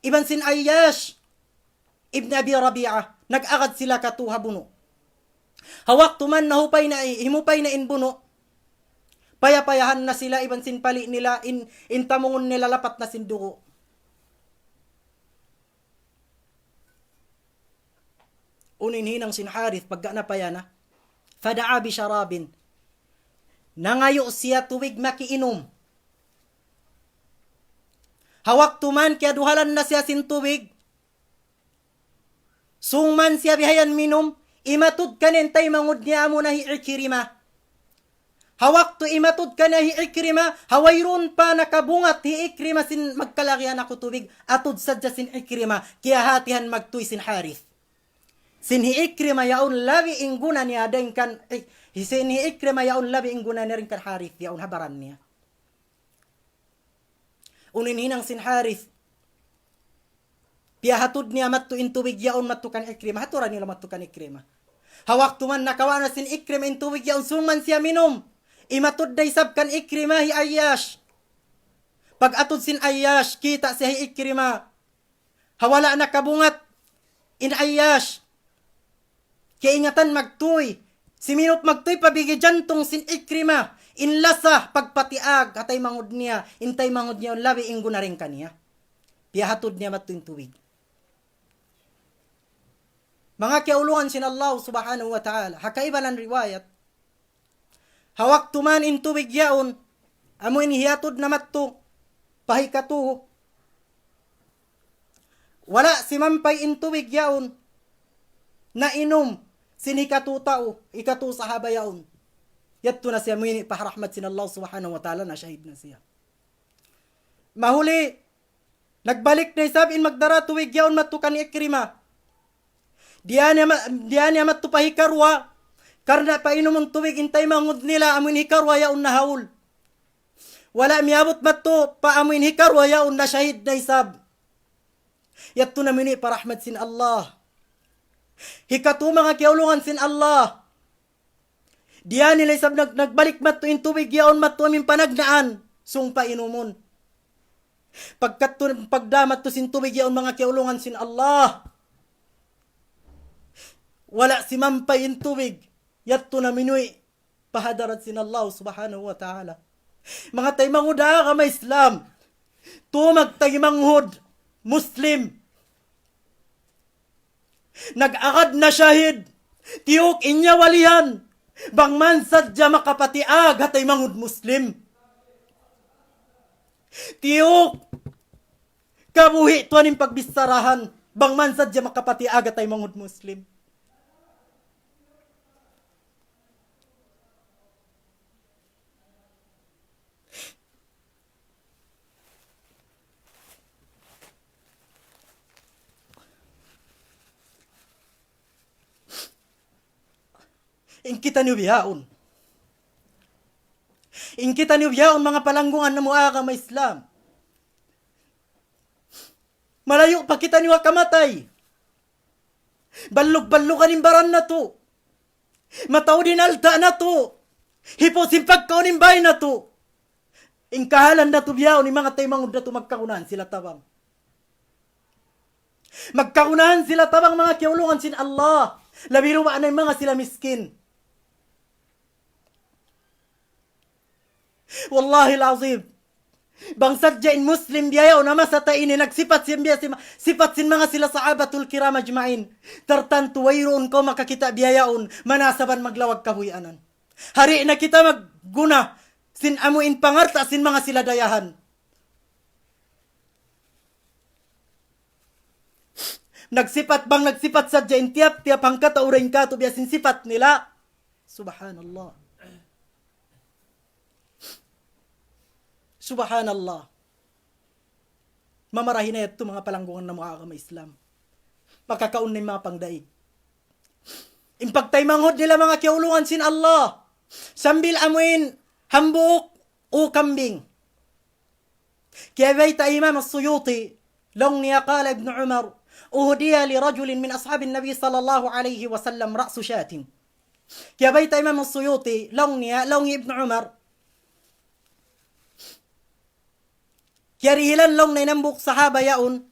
iban sin Ayyash ibn Abi Rabi'ah, nag-agad sila katu' ha bunu'. Ha waktu man nahupay na, himupay na in bunu', payapayahan na sila iban sin pali' nila, in, in tamungun nila lapat na sin dugu'. Unu in hinang sin Harith pagka napaya na? فدعا بشراب. Nangayu' siya tubig makiinum. Ha waktu man kiyaduhalan na siya sin tubig, sung man siya bihayan minum, imatud kaniya in taymanghud niya amuna hi Ikrimah. Ha waktu imatud kaniya hi Ikrimah, ha wayruun pa nakabungat hi Ikrimah sin magkalagihan aku tubig, atud sadja sin Ikrimah, kiyahatihan magtuy sin Harith. Sin hi Ikrimah yaun labi in guna niya dayn kan, eh, sin hi Ikrimah yaun labi in guna niya dayn kan Harith yaun ha baran niya. Unu in hinang sin Harith? Piyahatud niya madtu in tubig yaun madtu kan Ikrimah. Haturan niya madtu kan Ikrimah. Ha waktu man nakawa' na sin Ikrimah in tubig yaun, sung man siya minum, imatud da isab kan Ikrimah hi Ayyash. Pag-atud sin Ayyash, kita' siya hi Ikrimah ha wala' nakabungat in Ayyash. Kiyaingatan magtuy. Siminup magtuy pa bigi jantung sin Ikrimah. In lasa pagpatiag ha taymanghud niya. In taymanghud niya labi in guna dayn kaniya. Piyahatud niya madtu in tubig. Manga kiyaulungan sin Allah Subhanahu wa Ta'ala. Ha kaibanan riwayat, ha waktu man in tubig yaun, amu in hiyatud na madtu pa hikatu, wala' simampay in tubig yaun nainum sin hikatu tau, hikatu sahaba yaun. Yadtu na siya muyni' pa rahmat sin Allah Subhanahu wa Ta'ala, nashahid na siya. Mahuli, nagbalik na isab in magdara tubig yaun madtu kan Ikrimah. Diyā niya ma-, diyā niya madtu pa hikaruwa, karna' painumun tubig in taymanghud nila, amu in hikaruwa yaun nahaul. Wala' miyabut madtu pa amu in hikaruwa yaun, nashahid na isab. Yadtu na muyni' pa rahmat sin Allah. Hikatu, manga kiyaulungan sin Allah, diyā nila isab nag-, nagbalik madtu in tubig yaun madtu amu in panagnaan, sung painumun. Pagkadtu, pagdā madtu sin tubig yaun, manga kiyaulungan sin Allah, wala' simampay in tubig. Yadtu na miyuwi' pa hadarat sin Allah Subhanahu wa Ta'ala. Manga taymanghud ha agama Islam, tu magtaymanghud Muslim, nag-agad nashahid, tiyuk in nyawa lihan, bang man sadja makapatiag ha taymanghud Muslim. Tiyuk kabuhi' tuwan in pagbicharahan, bang man sadja makapatiag ha taymanghud Muslim. In kitaniyu bihaun. In kitaniyu bihaun, manga palanggungan namu' agama Islam. Malayu' pa kitaniyu ha kamatay. Ballug-ballugan in baran natu'. Mataud in alta' natu'. Hipu' sin pagkaun in bāy natu'. In kahalan natu' bihaun, in manga taymanghud natu' magkagunahan sila tabang. Magkagunahan sila tabang, manga kiyaulungan sin Allah. Labi dumaana in manga sila miskin. Wallahil azim. Bang sadja in Muslim biya' yaun ha masa ta ini nagsipat sin biya' sin, sipat sin manga sila sahabatul kiram ajma'in. Tartantu wayruun kaw makakita' biya' yaun, manasaban maglawag kahuyanan. Hari na kita magguna sin amu in pangalta' sin manga sila dayahan. Nagsipat, bang nagsipat sadja in tiyap-tiyap hangkatau dayn kātu' biya' sin sipat nila. Subhanallah. Subhanallah. Mamarahi na yadtu manga palanggungan namu' ha agama Islam. Makakaun na in manga pangdaig. In pagtaymanghud nila manga kiyaulungan sin Allah. Sambil amu in hambuuk u kambing. Kiyabayta' Imam As-Suyuti, laung niya قال ابن عمر أهدي لرجل من أصحاب النبي صلى الله عليه وسلم رأس شاة. Kiyabayta' Imam As-Suyuti, laung niya, laung Ibn Umar. Kiyarihilan laung niya in hambuuk sahaba yaun,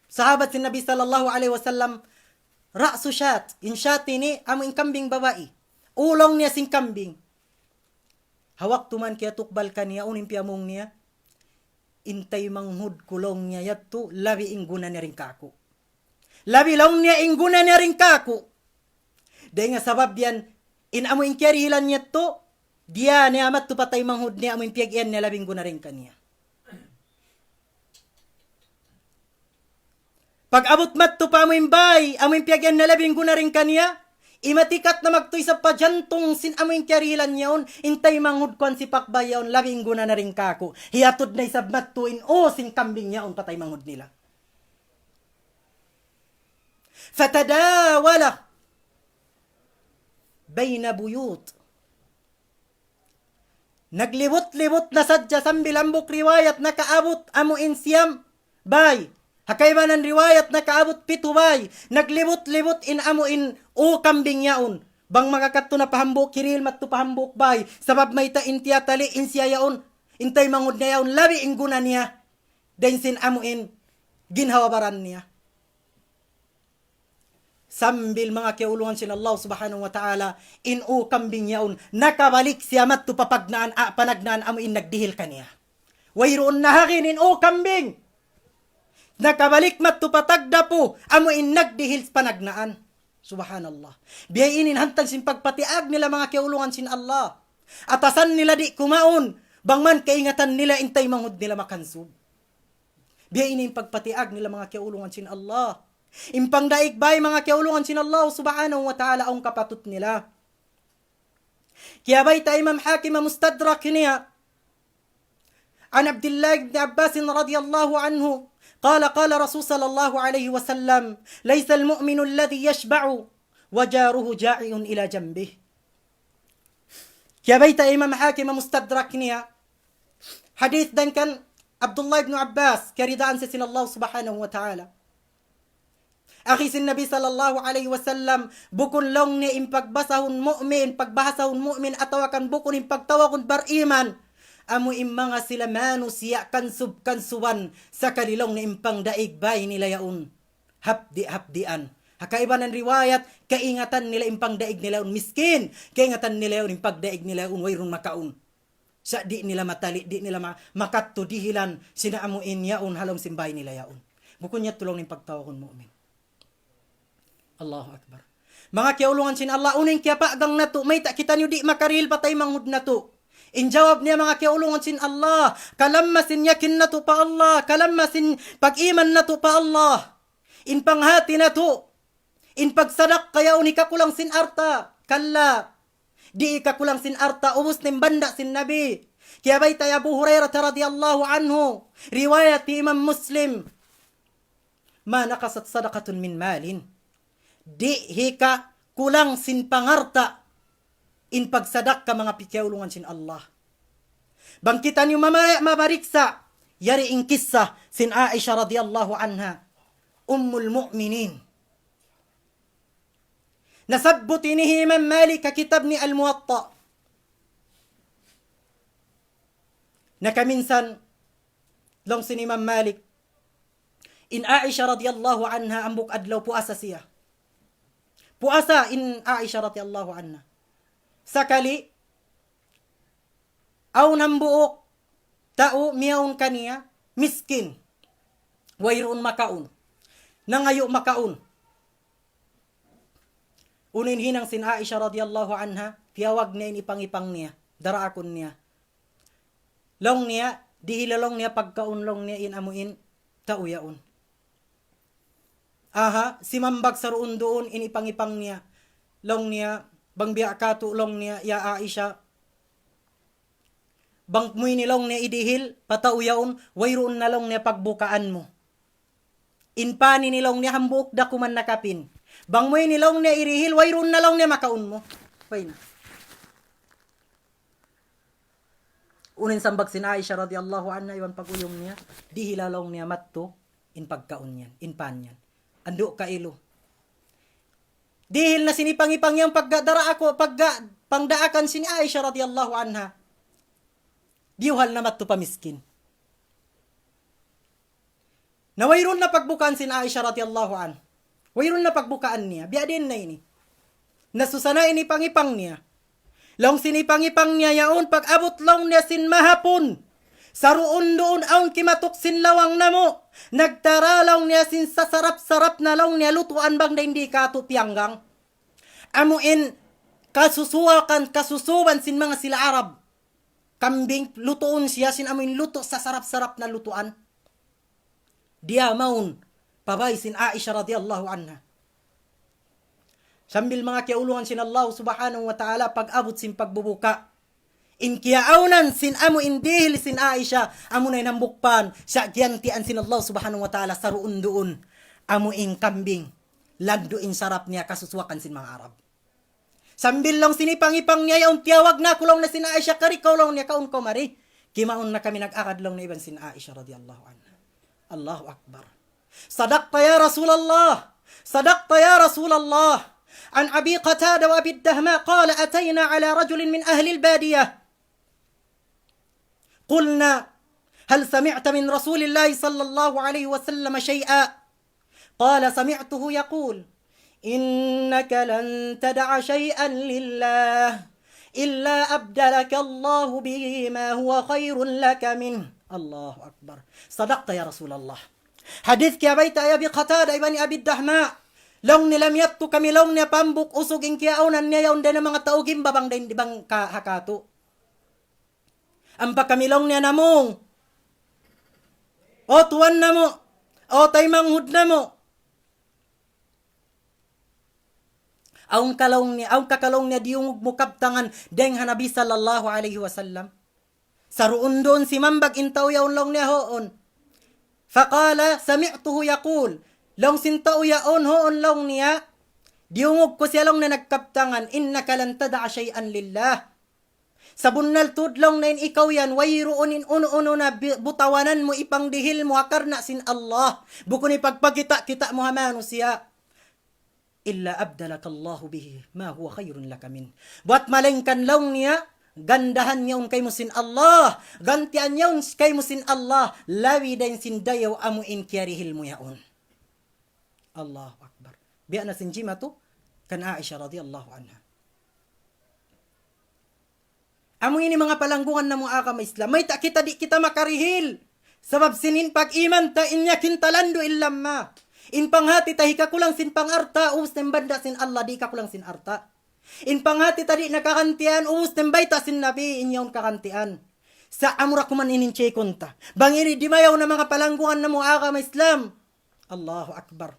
sahabat sin Nabi sallallahu alayhi wasallam, رأس شاة, in shat ini, amu in kambing babai. U laung niya sin kambing. Ha waktu man kiyatukbal kaniya, unu in piyamung niya, in taymanghud ku laung niya yadtu, labi in guna niya dayn kāku'. Labi laung niya in guna niya dayn kāku'. Dayn ha sabab yan, in amu in kiyarihilan niya yadtu, diya niya madtu pa taymanghud niya amu in piyag-iyan niya labi in guna dayn kaniya. Pag-abut madtu pa amu in bāy, amu in piyag-iyan niya labi in guna dayn kaniya, imatikat na magtuy sa pa jantung sin amu in kiyarihilan niya yaun, in taymanghud ku in sipak bāy yaun, labi in guna na dayn kāku'. Hiyatud na isab madtu in u sin kambing yaun pa taymanghud nila. فتداول بين بيوت. Naglibut-libut na sadja sambil hambuuk riwayat nakaabut amu in siyam bāy. Ha kaibanan riwayat nakaabut pitu bāy. Naglibut-libut in amu in u kambing yaun. Bang makakadtu na pa hambuuk hirihil madtu pa hambuuk bāy. Sabab mayta' in tiyatali' in siya yaun. In taymanghud niya yaun labi in guna niya. Dayn sin amu in ginhawa-baran niya. Sambil manga kiyaulungan sin Allah subhanahu wa ta'ala, in u kambing yaun, nakabalik siya madtu pa pagnaan, a, panagnaan amu in nagdihil kaniya. Wayruun na ha agin in u kambing. Nakabalik madtu pa tagdapu, amu in nagdihil panagnaan. Subhanallah. Biya' ini in hantang sin pagpatiag nila manga kiyaulungan sin Allah. Atasan nila di' kumaun, bang man kaingatan nila in taymanghud nila makansub. Biya' ini in pagpatiag nila manga kiyaulungan sin Allah. In pangdaig bāy manga kiyaulungan sin Allah subhanahu wa ta'ala awn kapatut nila. Kiyabayta' Imam Hakim ha Mustadrak niya. عن عبد الله بن عباس رضي الله عنه قال قال رسول صلى الله عليه وسلم ليس المؤمن الذي يشبع وجاره جائع إلى جنبه. Kiyabayta' Imam Hakim ha Mustadrak niya. Hadith dayn kan Abdullah ibn Abbas, kiyaridaan siya sin Allah subhanahu wa ta'ala. Agi sin Nabi sallallahu alayhi wasallam, bukun laung niya in pagbasahun mu'min, pagbahasahun mu'min, atawa kan bukun in pagtawagun bariman. Amu in manga sila manusiya' kansub-kansuban, sakali laung niya in pangdaig bāy nila yaun. Hapdi'-hapdian. Ha kaibanan riwayat, kaingatan nila in pangdaig nila yaun miskin, kaingatan nila yaun in pagdaig nila yaun wayruun makaun. Sa' di' nila matali', di' nila ma-, makadtu dihilan sin amu in yaun ha lawm sin bāy nila yaun. Bukun yadtu laung in pagtawagun mu'min. Allahu Akbar. Manga kiyaulungan sin Allah, unu in kiyapagang natu', mayta' kitaniyu di' makarihil pa taymanghud natu'. In jawab niya manga kiyaulungan sin Allah, kalamma sin yakin natu' pa Allah, kalamma sin pag-iman natu' pa Allah. In panghati natu', in pagsadakka yaun hikakulang sin alta'. Kalla. Di' hikakulang sin alta', ubus na in banda' sin Nabi. Kiyabayta' hi Abu Hurairah radiyallahu anhu. Riwayat hi Imam Muslim. ما نقصت صدقة من مال. Di' hikakulang sin pangalta' in pagsadakka manga kiyaulungan sin Allah. Bang kitaniyu mama-, mamariksa', yari in kissa sin Aisha radiyallahu anha, Ummul Mu'minin. Nasabbut ini hi Imam Malik ha kitab niya Al-Muwatta. Nakaminsan, laung sin Imam Malik, in Aisha radiyallahu anha hambuuk adlaw puasa siya. Puasa in Aisha radiyallahu anha. Sakali, awn hambuuk tau miyawn kaniya, miskin. Wayruun makaun. Nangayu' makaun. Unu in hinang sin Aisha radiyallahu anha, tiyawag niya in ipang-ipang niya, daraakun niya. Laung niya, dihila laung niya pagkaun laung niya in amu in tau yaun. Aha, simambag saruun-duun in ipang-ipang niya. Laung niya, bang biya' katu' laung niya, ya Aisha. Bang mu ini laung niya idihil, pa tau yaun, wayruun na laung niya pagbukaan mu. In pan ini laung niya hambuuk da kuman nakapin. Bang mu ini laung niya idihil, wayruun na laung niya makaun mu. Way na. Unu in sambag sin Aisha radiyallahu anha, iban pag-uyum niya, dihila laung niya madtu, in pagkaun yan, in pan yan. Andu' kailu. Dihil na sin ipang-ipang yan pagga daraak, pagga pangdaakan sin Aisha radiyallahu anha. Diyuhal na madtu pa miskin. Na wayruun na pagbukaan sin Aisha radiyallahu anha. Wayruun na pagbukaan niya. Biya' diin na ini. Nasusa na in ipang-ipang niya. Laung sin ipang-ipang niya yaun, pag-abut laung niya sin mahapun. Saruun-duun awn kimatuk sin lawang namu'. Nagtara laung niya sin sasarap-sarap na laung niya lutuan bang dayn di katu' piyanggang. Amu in kasusuwakan, kasusuban sin manga sila Arab. Kambing, lutuun siya sin amu in lutu' sasarap-sarap na lutuan. Diyamaun pa bay sin Aisha radiyallahu anha. Sambil manga kiyaulungan sin Allah subhanahu wa ta'ala, pag-abut sin pagbubuka. In kiyaawnan sin amu in dihil sin Aisha, amu na in hambuuk pan, sa' giyantian sin Allah subhanahu wa ta'ala saruun-duun. Amu in kambing, landu' in sarap niya kasusuwakan sin manga Arab. Sambil laung sin ipang-ipang niya yaun, tiyawag na aku laung niya sin Aisha, kari kaw laung niya, kaun kaw mari. Kimaun na kami nag-agad laung niya iban sin Aisha radiyallahu anha. Allahu Akbar. صدقت يا رسول الله. صدقت يا رسول الله. عن أبي قتادة وأبي الدهماء قال: أتينا على رجل من أهل البادية. قلنا: هل سمعت من رسول الله صلى الله عليه وسلم شيئا؟ قال: سمعته يقول: إنك لن تدع شيئا لله إلا أبدلك الله به ما هو خير لك منه. الله أكبر. صدقت يا رسول الله. Hadith kiyabayta' hi Abi Qatada iban hi Abi Dahma. Laung niya, miyadtu kami laung niya pa hambuuk usug in kiyaawnan niya yaun dayn ha manga tau gimba bang dayn di bang ka-, ha katu'. Ampa kami laung niya namung. O tuwan namu', o taymanghud namu'. Awn ka laung niya, awn ka ka laung niya diyungug mu kabtangan dayng ha Nabi sallallahu alayhi wasallam. Saruun-duun simambag in tau yaun laung niya huun. فقال: سمعته يقول. Laung sin tau yaun huun laung niya, diyungug ku siya laung niya nagkabtangan, إنك لن تدع شيئا لله. Sabunnal tuud laung niya in ikaw yan, wayruun in unu-unu na bi-, butawanan mu, ipangdihil mu ha karna' sin Allah. Bukun ipagpakita'-kita' mu ha manusiya'. إلا أبدلك الله به ما هو خير لك منه. Buwat malaingkan laung niya, gandahan niya yaun kaymu sin Allah, gantian niya yaun kaymu sin Allah, labi dayn sin dayaw amu in kiyarihil mu yaun. Allahu Akbar. Biya' na sin jimatu kan Aisha radiyallahu anha. Amu ini manga palanggungan namu' agama Islam. Mayta' kita di' kita makarihil. Sabab sin in pag-iman ta in yakin ta landu' in lamma. In panghati ta hikakulang sin pangalta', ubus na in banda' sin Allah di' hikakulang sin alta'. In panghati ta di' na kagantian, ubus na in bayta' sin Nabi, in yaun kagantian. Sa' amura kuman in in chikun ta. Bang ini dimayaw na manga palanggungan namu' agama Islam. Allahu Akbar.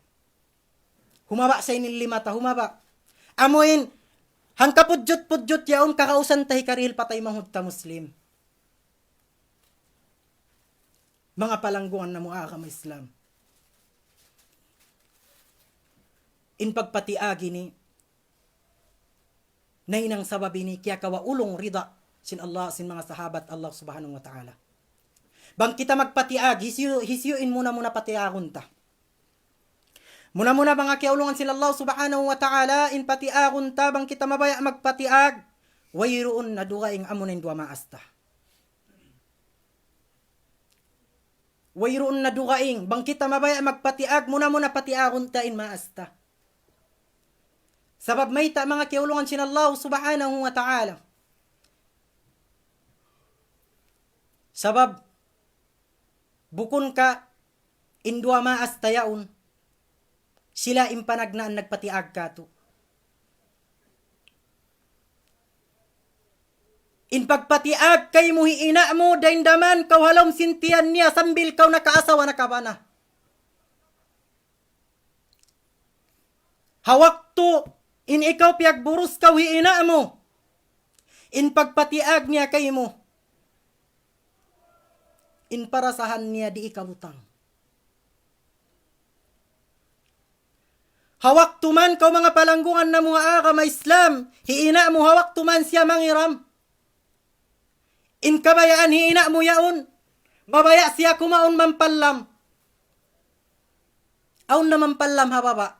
Humaba' sa in lima ta, humaba'. Amu in, hangkapudjut-pudjut yaun kakausan ta hikarihil pa taymanghud ta Muslim. Manga palanggungan namu' agama Islam. In pagpatiag ini, nahinang sabab ini kiyakawa' ulung rida sin Allah, sin manga sahabat Allah Subhanahu wa Ta'ala. Bang kita magpatiag, hisiyu, hisiyu in muna-muna patiagun ta. Muna-muna manga kiyaulungan sin Allah Subhanahu wa Ta'ala, in patiagun ta, bang kita mabaya' magpatiag, wayruun na dugaing amu na in duwa maas ta. Wayruun na dugaing, bang kita mabaya' magpatiag, muna-muna patiagun ta in maas ta. Sabab mayta' manga kiyaulungan sin Allah subhanahu wa ta'ala. Sabab bukun ka in duwa maas ta yaun, sila in panagnaan nagpatiag katu'. In pagpatiag kaymu hi ina' mu, dayn daman kaw ha lawm sin tiyan niya sambil kaw nakaasawa nakabana. Ha waktu in ikaw piyagburus kaw hi ina' mu, in pagpatiag niya kaymu, in parasahan niya di' ikabutang. Ha waktu man kaw manga palanggungan namu' ha agama Islam, hi ina' mu ha waktu man siya mangiram. In kabayaan hi ina' mu yaun, mabaya' siya kumaun mampallam. Awn na mampallam ha baba'.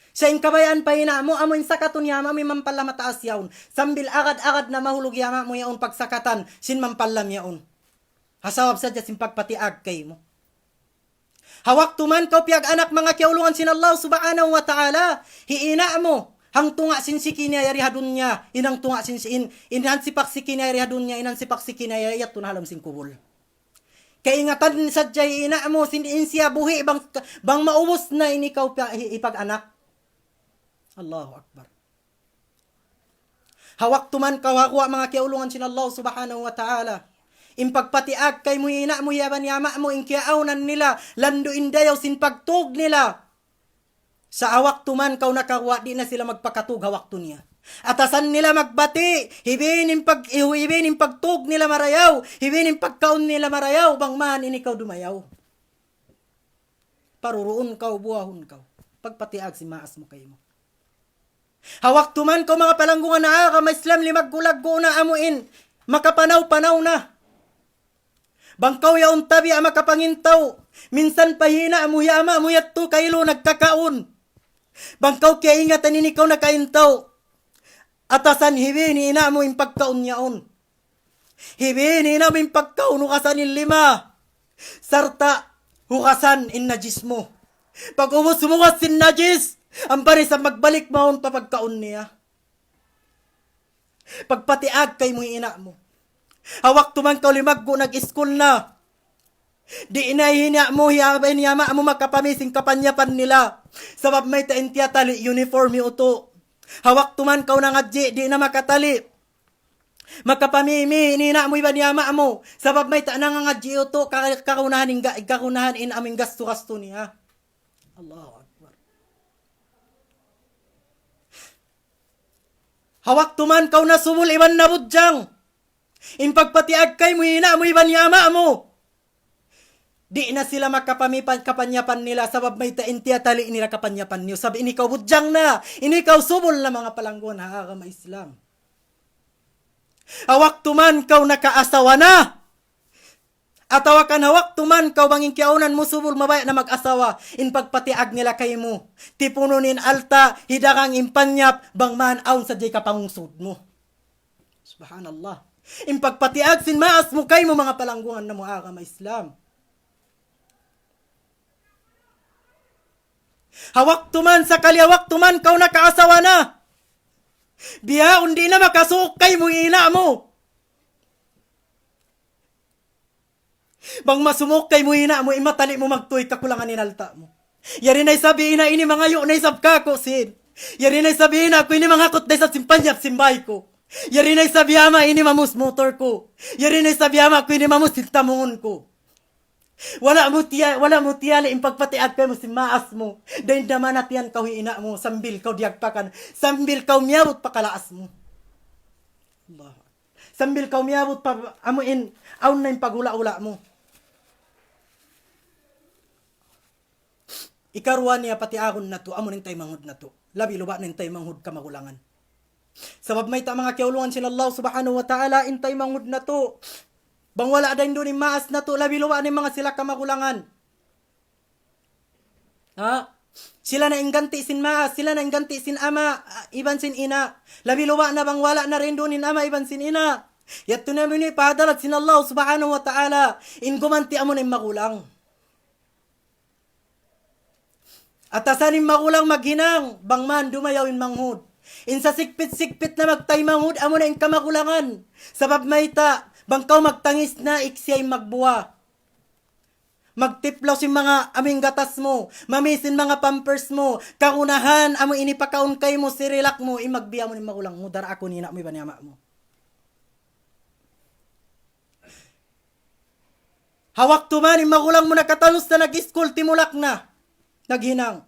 Sa' in kabayaan pa ina' mu, amu in sakatun hi ama' mu in mampallam ha taas yaun. Sambil agad-agad na mahulug hi ama' mu yaun pagsakatan, sin mampallam yaun. Ha sabab sadja sin pagpatiag kaymu. Ha waktu man kaw piyag-anak manga kiyaulungan sin Allah subhanahu wa ta'ala, hi ina' mu, hangtunga' sin siki niya yari ha dunya, in hangtunga' sin si-, in, in hansipak siki niya yari ha dunya, in hansipak siki niya yari yadtu na ha lawm sin kubul. Kaingatan sadja hi ina' mu, sin in siya buhi' bang, bang maubus na in ikaw pa-, hi-, hipag-anak. Allahu Akbar. Ha waktu man kaw ha guwa' manga kiyaulungan sin Allah subhanahu wa ta'ala. In pagpatiag kaymu hi ina' mu iban hi ama' mu in kiyaawnan nila, landu' in dayaw sin pagtug nila. Sa' ha waktu man kaw nakaguwa' di' na sila magpakatug ha waktu niya. Atasan nila magbati', hibin in pag-, hibin in pagtug nila marayaw, hibin in pagkaun nila marayaw, bang man in ikaw dumayaw. Paruruun kaw, buhahun kaw. Pagpatiag sin maas mu kaymu. Ha waktu man kaw manga palanggungan ha agama Islam limaggu'-laggu' na amu in makapanaw-panaw na. Bang kaw yaun tabiya' makapangintaw, minsan pa hi ina' mu hi ama' mu yadtu kailu nagkakaun. Bang kaw kiyaingatan in ikaw nakaintaw, atasan hibin hi ina' mu in pagkaun yaun. Hibin hi ina' mu in pagkaun, hugasan in lima. Sarta' hugasan in najis mu. Pag-ubus humugas sin najis, ampa na isab magbalik mawn pa pagkaun niya. Pagpatiag kaymu hi ina' mu. Ha waktu man kaw limaggu' nag-iskul na. Di' na hi ina' mu, hi ama', hi ama' mu makapamī sin kapanyapan nila. Sabab mayta' in tiyatali' uniform hi utu'. Ha waktu man kaw nangadji', di' na makatali'. Makapamī-mī in ina' mu iban hi ama' mu. Sabab mayta' nangangadji' utu', ka-, kagunahan in ga-, kagunahan in amu in gastu-gastu niya. Allahu Akbar. Ha waktu man kaw nasubul iban nabudjang, in pagpatiag kaymu hi ina' mu iban hi ama' mu. Di' na sila makapamī pa kapanyapan nila, sabab mayta' in tiyatali' nila kapanyapan niyu. Sabab in ikaw budjang na, in ikaw subul na manga palanggungan ha agama Islam. Ha waktu man kaw nakaasawa na, atawa kan ha waktu man kaw bang in kiyaawnan mu subul mabaya' na mag-asawa, in pagpatiag nila kaymu, tipunun in alta', hidagang in panyap, bang man awn sadja kapangungsud mu. Subhanallah. In pagpatiag sin maas mu kaymu manga palanggungan namu' ha agama Islam. Ha waktu man, sakali ha waktu man kaw nakaasawa na, bihaun di' na makasuuk kaymu hi ina' mu. Bang masumuuk kaymu hi ina' mu, in matali' mu magtuy kakulangan in alta' mu. Yari na isab hi ina' ini mangayu' na isab kāku' sīn. Yari na isab hi ina' ku ini mangakut na isab sin panyap sin bāy ku. Yari na isab hi ama' ini mamus motor ku. Yari na isab hi ama' ku ini mamus sin tamungun ku. Wala' mu tiya-, wala' mu tiyali' in pagpatiag kaymu sin maas mu. Dayn da manatiyan kaw hi ina' mu, sambil kaw diyagpakan, sambil kaw miyabut pa kalaas mu. Allah. Sambil kaw miyabut pa amu in, awn na in paghula'-hula' mu. Ikaruwa niya patiagun natu', amu in taymanghud natu'. Labi-luba' na in taymanghud kamagulangan. Sabab mayta' manga kiyaulungan sin Allah subhanahu wa ta'ala in taymanghud natu'. Bang wala' da in duun in maas natu', labi-luba' na in manga sila kamagulangan. Ha? Sila na in ganti' sin maas, sila na in ganti' sin ama', iban sin ina'. Labi-luba' na bang wala' na da in duun in ama' iban sin ina'. Yadtu na amu in pa hadarat sin Allah subhanahu wa ta'ala. In gumanti' amu na in magulang. Atasan in magulang maghinang, bang man dumayaw in manghud. In sasigpit-sigpit na magtaymanghud, amu na in kamagulangan. Sabab mayta', bang kaw magtangis na, iksiya in magbuwa. Magtiplaw sin manga amu in gatas mu, mamisin manga pampers mu, kagunahan amu in hipakaun kaymu, Cerelac mu, in magbiya' mu in magulang mu, dara aku in ina' mu iban in ama' mu. Ha waktu man in magulang mu nakatalus na, nag-iskul, timulak na, naghinang.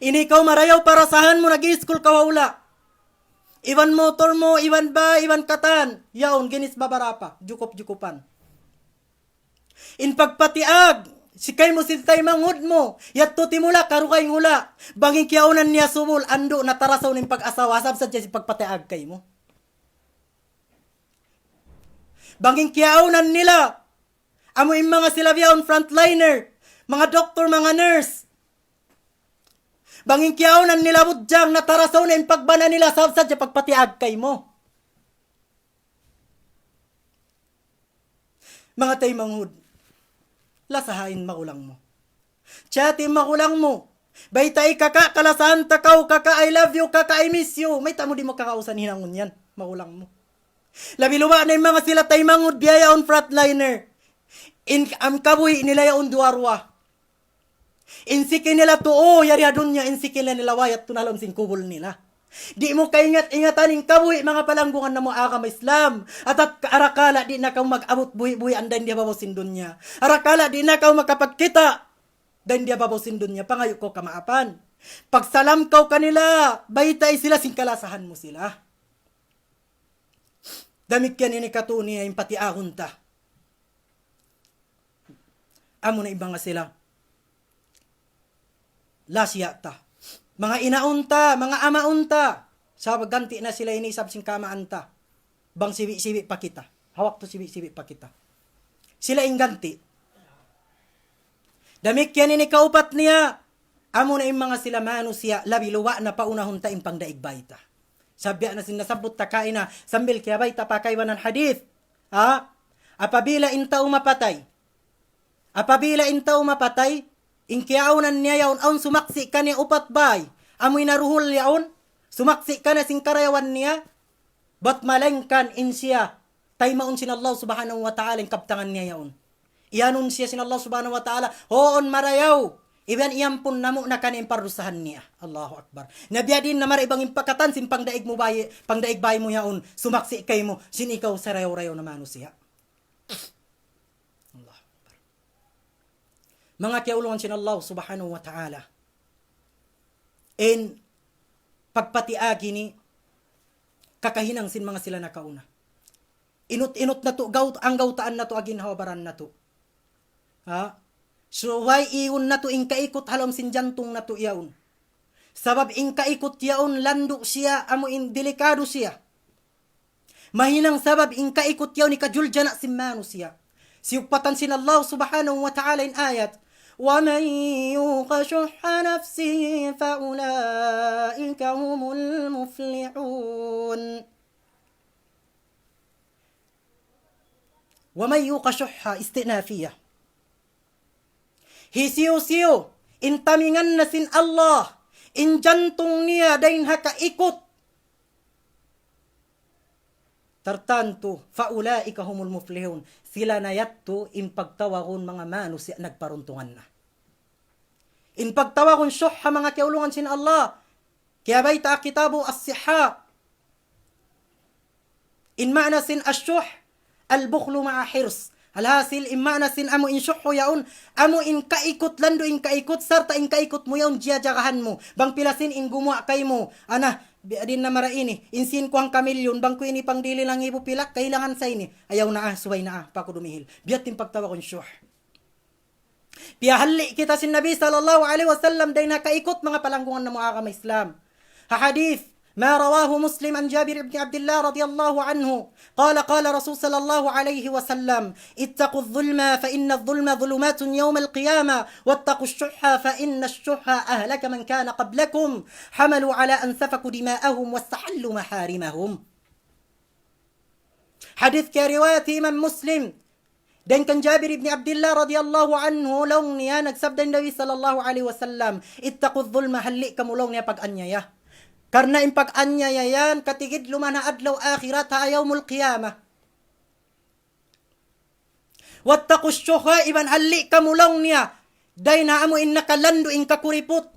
Ini kaw marayaw parasahan mu, nag-iskul kaw ha hula'. Iban motor mu, iban bay, iban katan. Yaun, ginis babarapa, jukup-jukupan. In pagpatiag, sikay mu sin taymanghud mu, yadtu timulak, karugaing hula'. Bang in kiyaunan niya subul, andu' na tarasaw in pag-asawa, sabab sadja sin pagpatiag kaymu. Bang in kiyaunan nila, amu in manga sila bihaun frontliner, manga doktor, manga nurse. Bang in kiyaunan nila budjang, na tarasaw na in pagbana nila, sabab sadja pagpatiag kaymu. Manga taymanghud, lasaha in magulang mu. Chati in magulang mu. Baytai, "Kaka', kalasahan ta kaw, kaka', I love you, kaka', I miss you." Mayta' mu di' mu kakausan hinangun yan, magulang mu. Labi luba' na in manga sila taymanghud biya' yaun frontliner. In, in kabuhi' nila yaun duwa-ruwa. In siki nila tuu, yari ha dunya, in siki nila wayat tu na ha lawm sin kubul nila. Di' mu kaingat-ingatan in kabuhi', manga palanggungan namu' agama Islam. Atat arakala' di' na kaw mag-abut buhi'-buhi' dayn di ha babaw sin dunya. Arakala' di' na kaw makapagkita' dayn di ha babaw sin dunya. Pangayu' kaw kamaapan. Pagsalam kaw kanila, baytai sila sin kalasahan mu sila. Damikkiyan ini katu' niya in patiagun ta. Amu na in manga sila. Lasiya ta. Manga inaun ta, manga amaun ta. Sabab ganti' na sila ini isab sin kaamaan ta. Bang sibi'-sibi' pa kita. Ha waktu sibi'-sibi' pa kita. Sila in ganti'. Damikkiyan ini kaupat niya. Amu na in manga sila manusiya', labi luba' na paunahun ta in pangdaig bay ta. Sabab biya' na sin nasabbut ta kaina, sambil kiyabayta' pa kaibanan hadith. Ha? Apabila in tau mapatay, apabila in tau mapatay, in kiyaunan niya yaun, awn sumaksi' kaniya upat bay, amu in naruhul yaun, sumaksi' kaniya sin karayawan niya, bat malaingkan in siya, taymaun sin Allah Subhanahu wa Ta'ala in kabtangan niya yaun. Iyanun siya sin Allah Subhanahu wa Ta'ala, huun marayaw, iban iyampun namu' na kaniya in pardusahan niya. Allahu Akbar. Na biya' diin na mari bang in pa katan sin pangdaig mu bay, pangdaig bay mu yaun, sumaksi' kaymu, sin ikaw sarayaw-rayaw na manusiya'. Allahu Akbar. Manga kiyaulungan sin Allah Subhanahu wa Ta'ala. In pagpatiag ini kakahinang sin manga sila nakauna. Inut-inut natu', gaut-, anggawtaan natu', aginhawa-baran natu'. Ha? Subay iyun natu' in kaikut ha lawm sin jantung natu' yaun. Sabab in kaikut yaun landu' siya, amu in delikadu siya. Mahinang sabab in kaikut yaun hikajuljana' sin manusiya'. Siyugpatan sin Allah Subhanahu wa Ta'ala in ayat, ومن يوق شح نفسه فأولئك هم المفلحون. ومن يوق شح استئنافية. Hisiyu-siyu in tamingan na sin Allah in jantung niya dayn ha kaikut, tartantu, فأولئك هم المفلحون. Sila na yadtu in pagtawagun manga manusiya' nagparuntungan na. In pagtawagun shuh ha manga kiyaulungan sin Allah, kiyabayta' ha kitabu As-Sihah. In maana sin ash-shuh, البخل مع الحرص. Alhasil, in maana sin amu in shuh yaun, amu in kaikut, landu' in kaikut, sarta' in kaikut mu yaun jiyajagahan mu. Bang pila sin in gumuwa' kaymu, ana, bi-, diin na mara ini, in sin ku hangka milyun, bang ku ini pangdihil na ngibu pilak, kailangan sa ini. Ayaw na ah, subay na ah, pa aku dumihil. Biya' ha yan in pagtawagun shuh. Piyahalli' kita sin Nabi sallallahu alayhi wasallam dayn ha kaikut manga palanggungan namu' agama Islam. Ha hadith, ما رواه مسلم عن جابر بن عبد الله رضي الله عنه قال قال رسول صلى الله عليه وسلم: اتقوا الظلم فإن الظلم ظلمات يوم القيامة، واتقوا الشح فإن الشح أهلك من كان قبلكم، حملوا على أن سفكوا دماءهم واستحلوا محارمهم. Hadith kiyariwayat hi Imam Muslim. Dayn kan Jabir ibn Abdullah radiyallahu anhu, laung niya, nagsabda in Nabi sallallahu alayhi wasallam, "Ittaqu dhulma, halli' kamu laung niya pag-anyaya. Karna' in pag-anyaya yan, katigidluman ha adlaw akhirat, ha yawmul qiyamah. Wattaqu shuhha, iban halli' kamu laung niya, dayn ha amu in nakalandu' in kakuriput.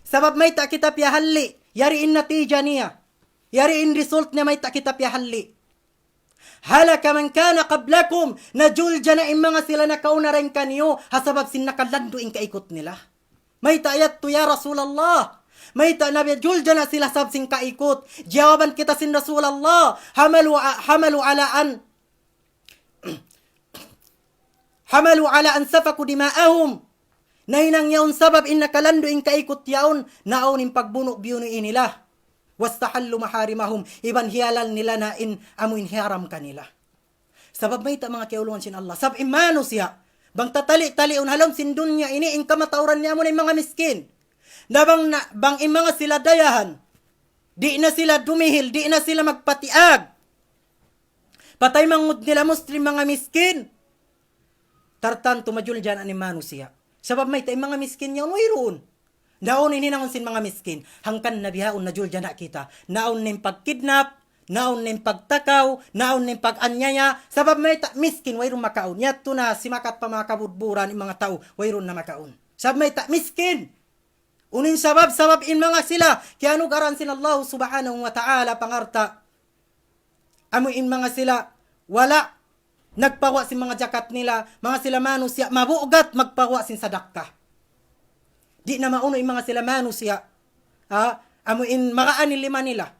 Sabab mayta' kita piyahalli', yari in natija niya. Yari in result niya mayta' kita piyahalli'. Halaka man kana qablakum, najuljana' in manga sila nakauna dayn kaniyu, ha sabab sin nakalandu' in kaikut nila." Mayta' yadtu ya Rasulullah? Mayta' najuljana' sila sabab sin kaikut? Jawaban kita sin Rasulullah, hamalu, hamalu ala an, hamalu ala an safaku dima'ahum. Nahinang yaun sabab in nakalandu' in kaikut yaun, naawn in pagbunu'-biyunu' nila. Wastahallu maharimahum, iban hiyalal nila na in amu in hiyaram kanila. Sabab mayta' manga kiyaulungan sin Allah, sabab in manusiya', bang tatali-taliun ha lawm sin dunya ini in kamatauran niya amu na in manga miskin. Na bang, na, bang in manga sila dayahan, di' na sila dumihil, di' na sila magpatiag. Patay mangud nila Muslim manga miskin. Tartantu majuljana' in manusiya'. Sabab mayta' in manga miskin yaun wayruun. Naawn in hinangun sin manga miskin. Hangkan na bihaun najuljana' kita. Naawn in pagkidnap, naawn in pagtakaw, naawn in pag-anyaya. Sabab mayta' miskin wayruun makaun. Yadtu na simakat pa manga kabudburan in manga tau, wayruun na makaun. Sabab mayta' miskin. Unu in sabab, sabab in manga sila kiyanugaran sin Allah subhanahu wa ta'ala pangalta'. Amu in manga sila wala' nagpaguwa' sin manga jakat nila, manga sila manusiya' mabugat magpaguwa' sin sadakka. Di' na maunu in manga sila manusiya', ha, amu in magaan in lima nila.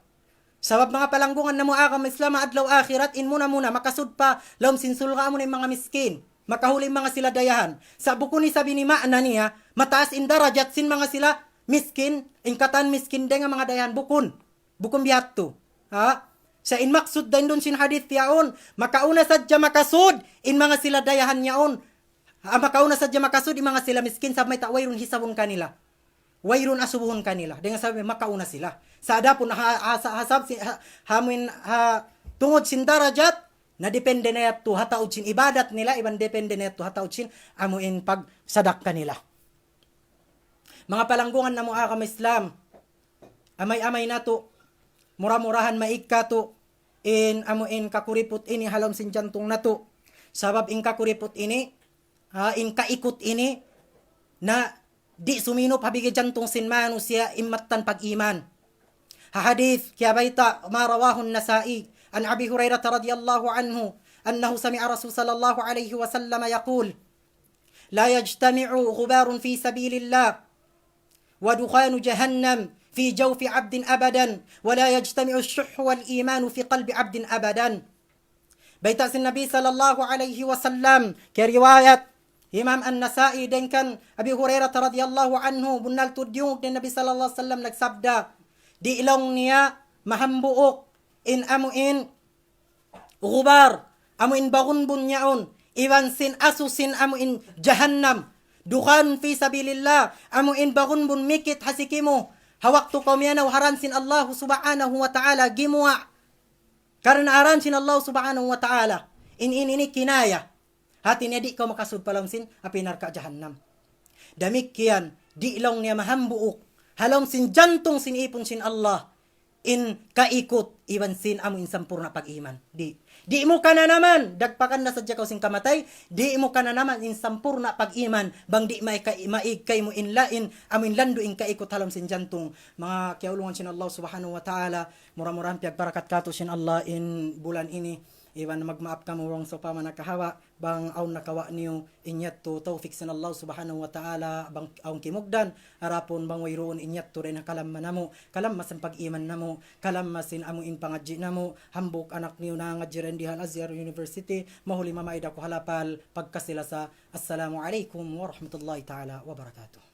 Sabab manga palanggungan namu' agama Islam, adlaw akhirat, in muna-muna makasud pa lawm sin surga' amu na in manga miskin. Makahuli in manga sila dayahan. Sa' bukun isab ini maana niya, mataas in darajat sin manga sila miskin, in katan miskin dayn ha manga dayahan, bukun. Bukun biya' yadtu. Ha? Sa' in maksud dayn duun sin hadith yaun, makauna sadja makasud in manga sila dayahan yaun. Ha, makauna sadja makasud in manga sila miskin, sabab mayta' wayruun hisabun kanila. Wayruun asubuhun kanila. Dayn ha sabab makauna sila. Sa' adapun ha, ha, sa-, ha, sab-, si-, ha, ha, amu in, ha, tungud sin darajat, na depende na yadtu ha taud sin ibadat nila, iban depende na yadtu ha taud sin amu in pagsadakka nila. Manga palanggungan namu' agama Islam, amay-amay natu', mura-murahan maig katu' in amu in kakuriput ini ha lawm sin jantung natu'. Sabab in kakuriput ini, ha, in kaikut ini, na di' suminup ha bigi jantung sin manusiya' in mattan pag-iman. Ha hadith kiyabayta', ما رواه النسائي عن أبي هريرة رضي الله عنه أنه سمع رسول صلى الله عليه وسلم يقول: لا يجتمع غبار في سبيل الله ودخان جهنم في جوف عبد أبدا، ولا يجتمع الشح والإيمان في قلب عبد أبدا. Bayta' sin Nabi sallallahu alayhi wasallam, kiyariwayat Imam An-Nasa'i dayn kan Abi Hurairah radiyallahu anhu, bunnal tuud diyungug dayn Nabi sallallahu alayhi wasallam nagsabda, di' laung niya mahambuuk in amu in gubar, amu in bagunbun yaun, iban sin asu sin amu in jahannam. دخان في سبيل الله, amu in bagunbun mikit ha siki mu. Ha waktu kaw miyanaw ha dān sin Allah subhanahu wa ta'ala gimuwa'. Karna' ha dān sin Allah subhanahu wa ta'ala. In, in, ini kinaya. Hāti niya di' kaw makasud pa lawm sin api narka' jahannam. Damikkiyan, di' laung niya mahambuuk ha lawm sin jantung sin ipun sin Allah in kaikut iban sin amu in sampurna' pag-iman. Di'. Di' mu kananaman, dagpakan na sadja kaw sin kamatay, di' mu kananaman in sampurna' pag-iman, bang di' maig ka-, maig kaymu in lain, amu in landu' in kaikut ha lawm sin jantung. Manga kiyaulungan sin Allah subhanahu wa ta'ala, mura-murahan piyagbarakat katu' sin Allah in bulan ini, iban magmaap kamu bang sawpama nakahawa', bang awn nakawa' niyu, in yadtu tawfik sin Allah subhanahu wa ta'ala, bang awn kimugdan, adapun bang wayruun in yadtu dayn ha kalamma namu', kalamma sin pag-iman namu', kalamma sin amu in pangadji' namu', hambuuk anak niyu nangadji' dayn di ha Al-Azhar University, mahuli mamaid aku ha lapal, pagkasi-lasa. Assalamu alaykum warahmatullahi ta'ala wabarakatuh.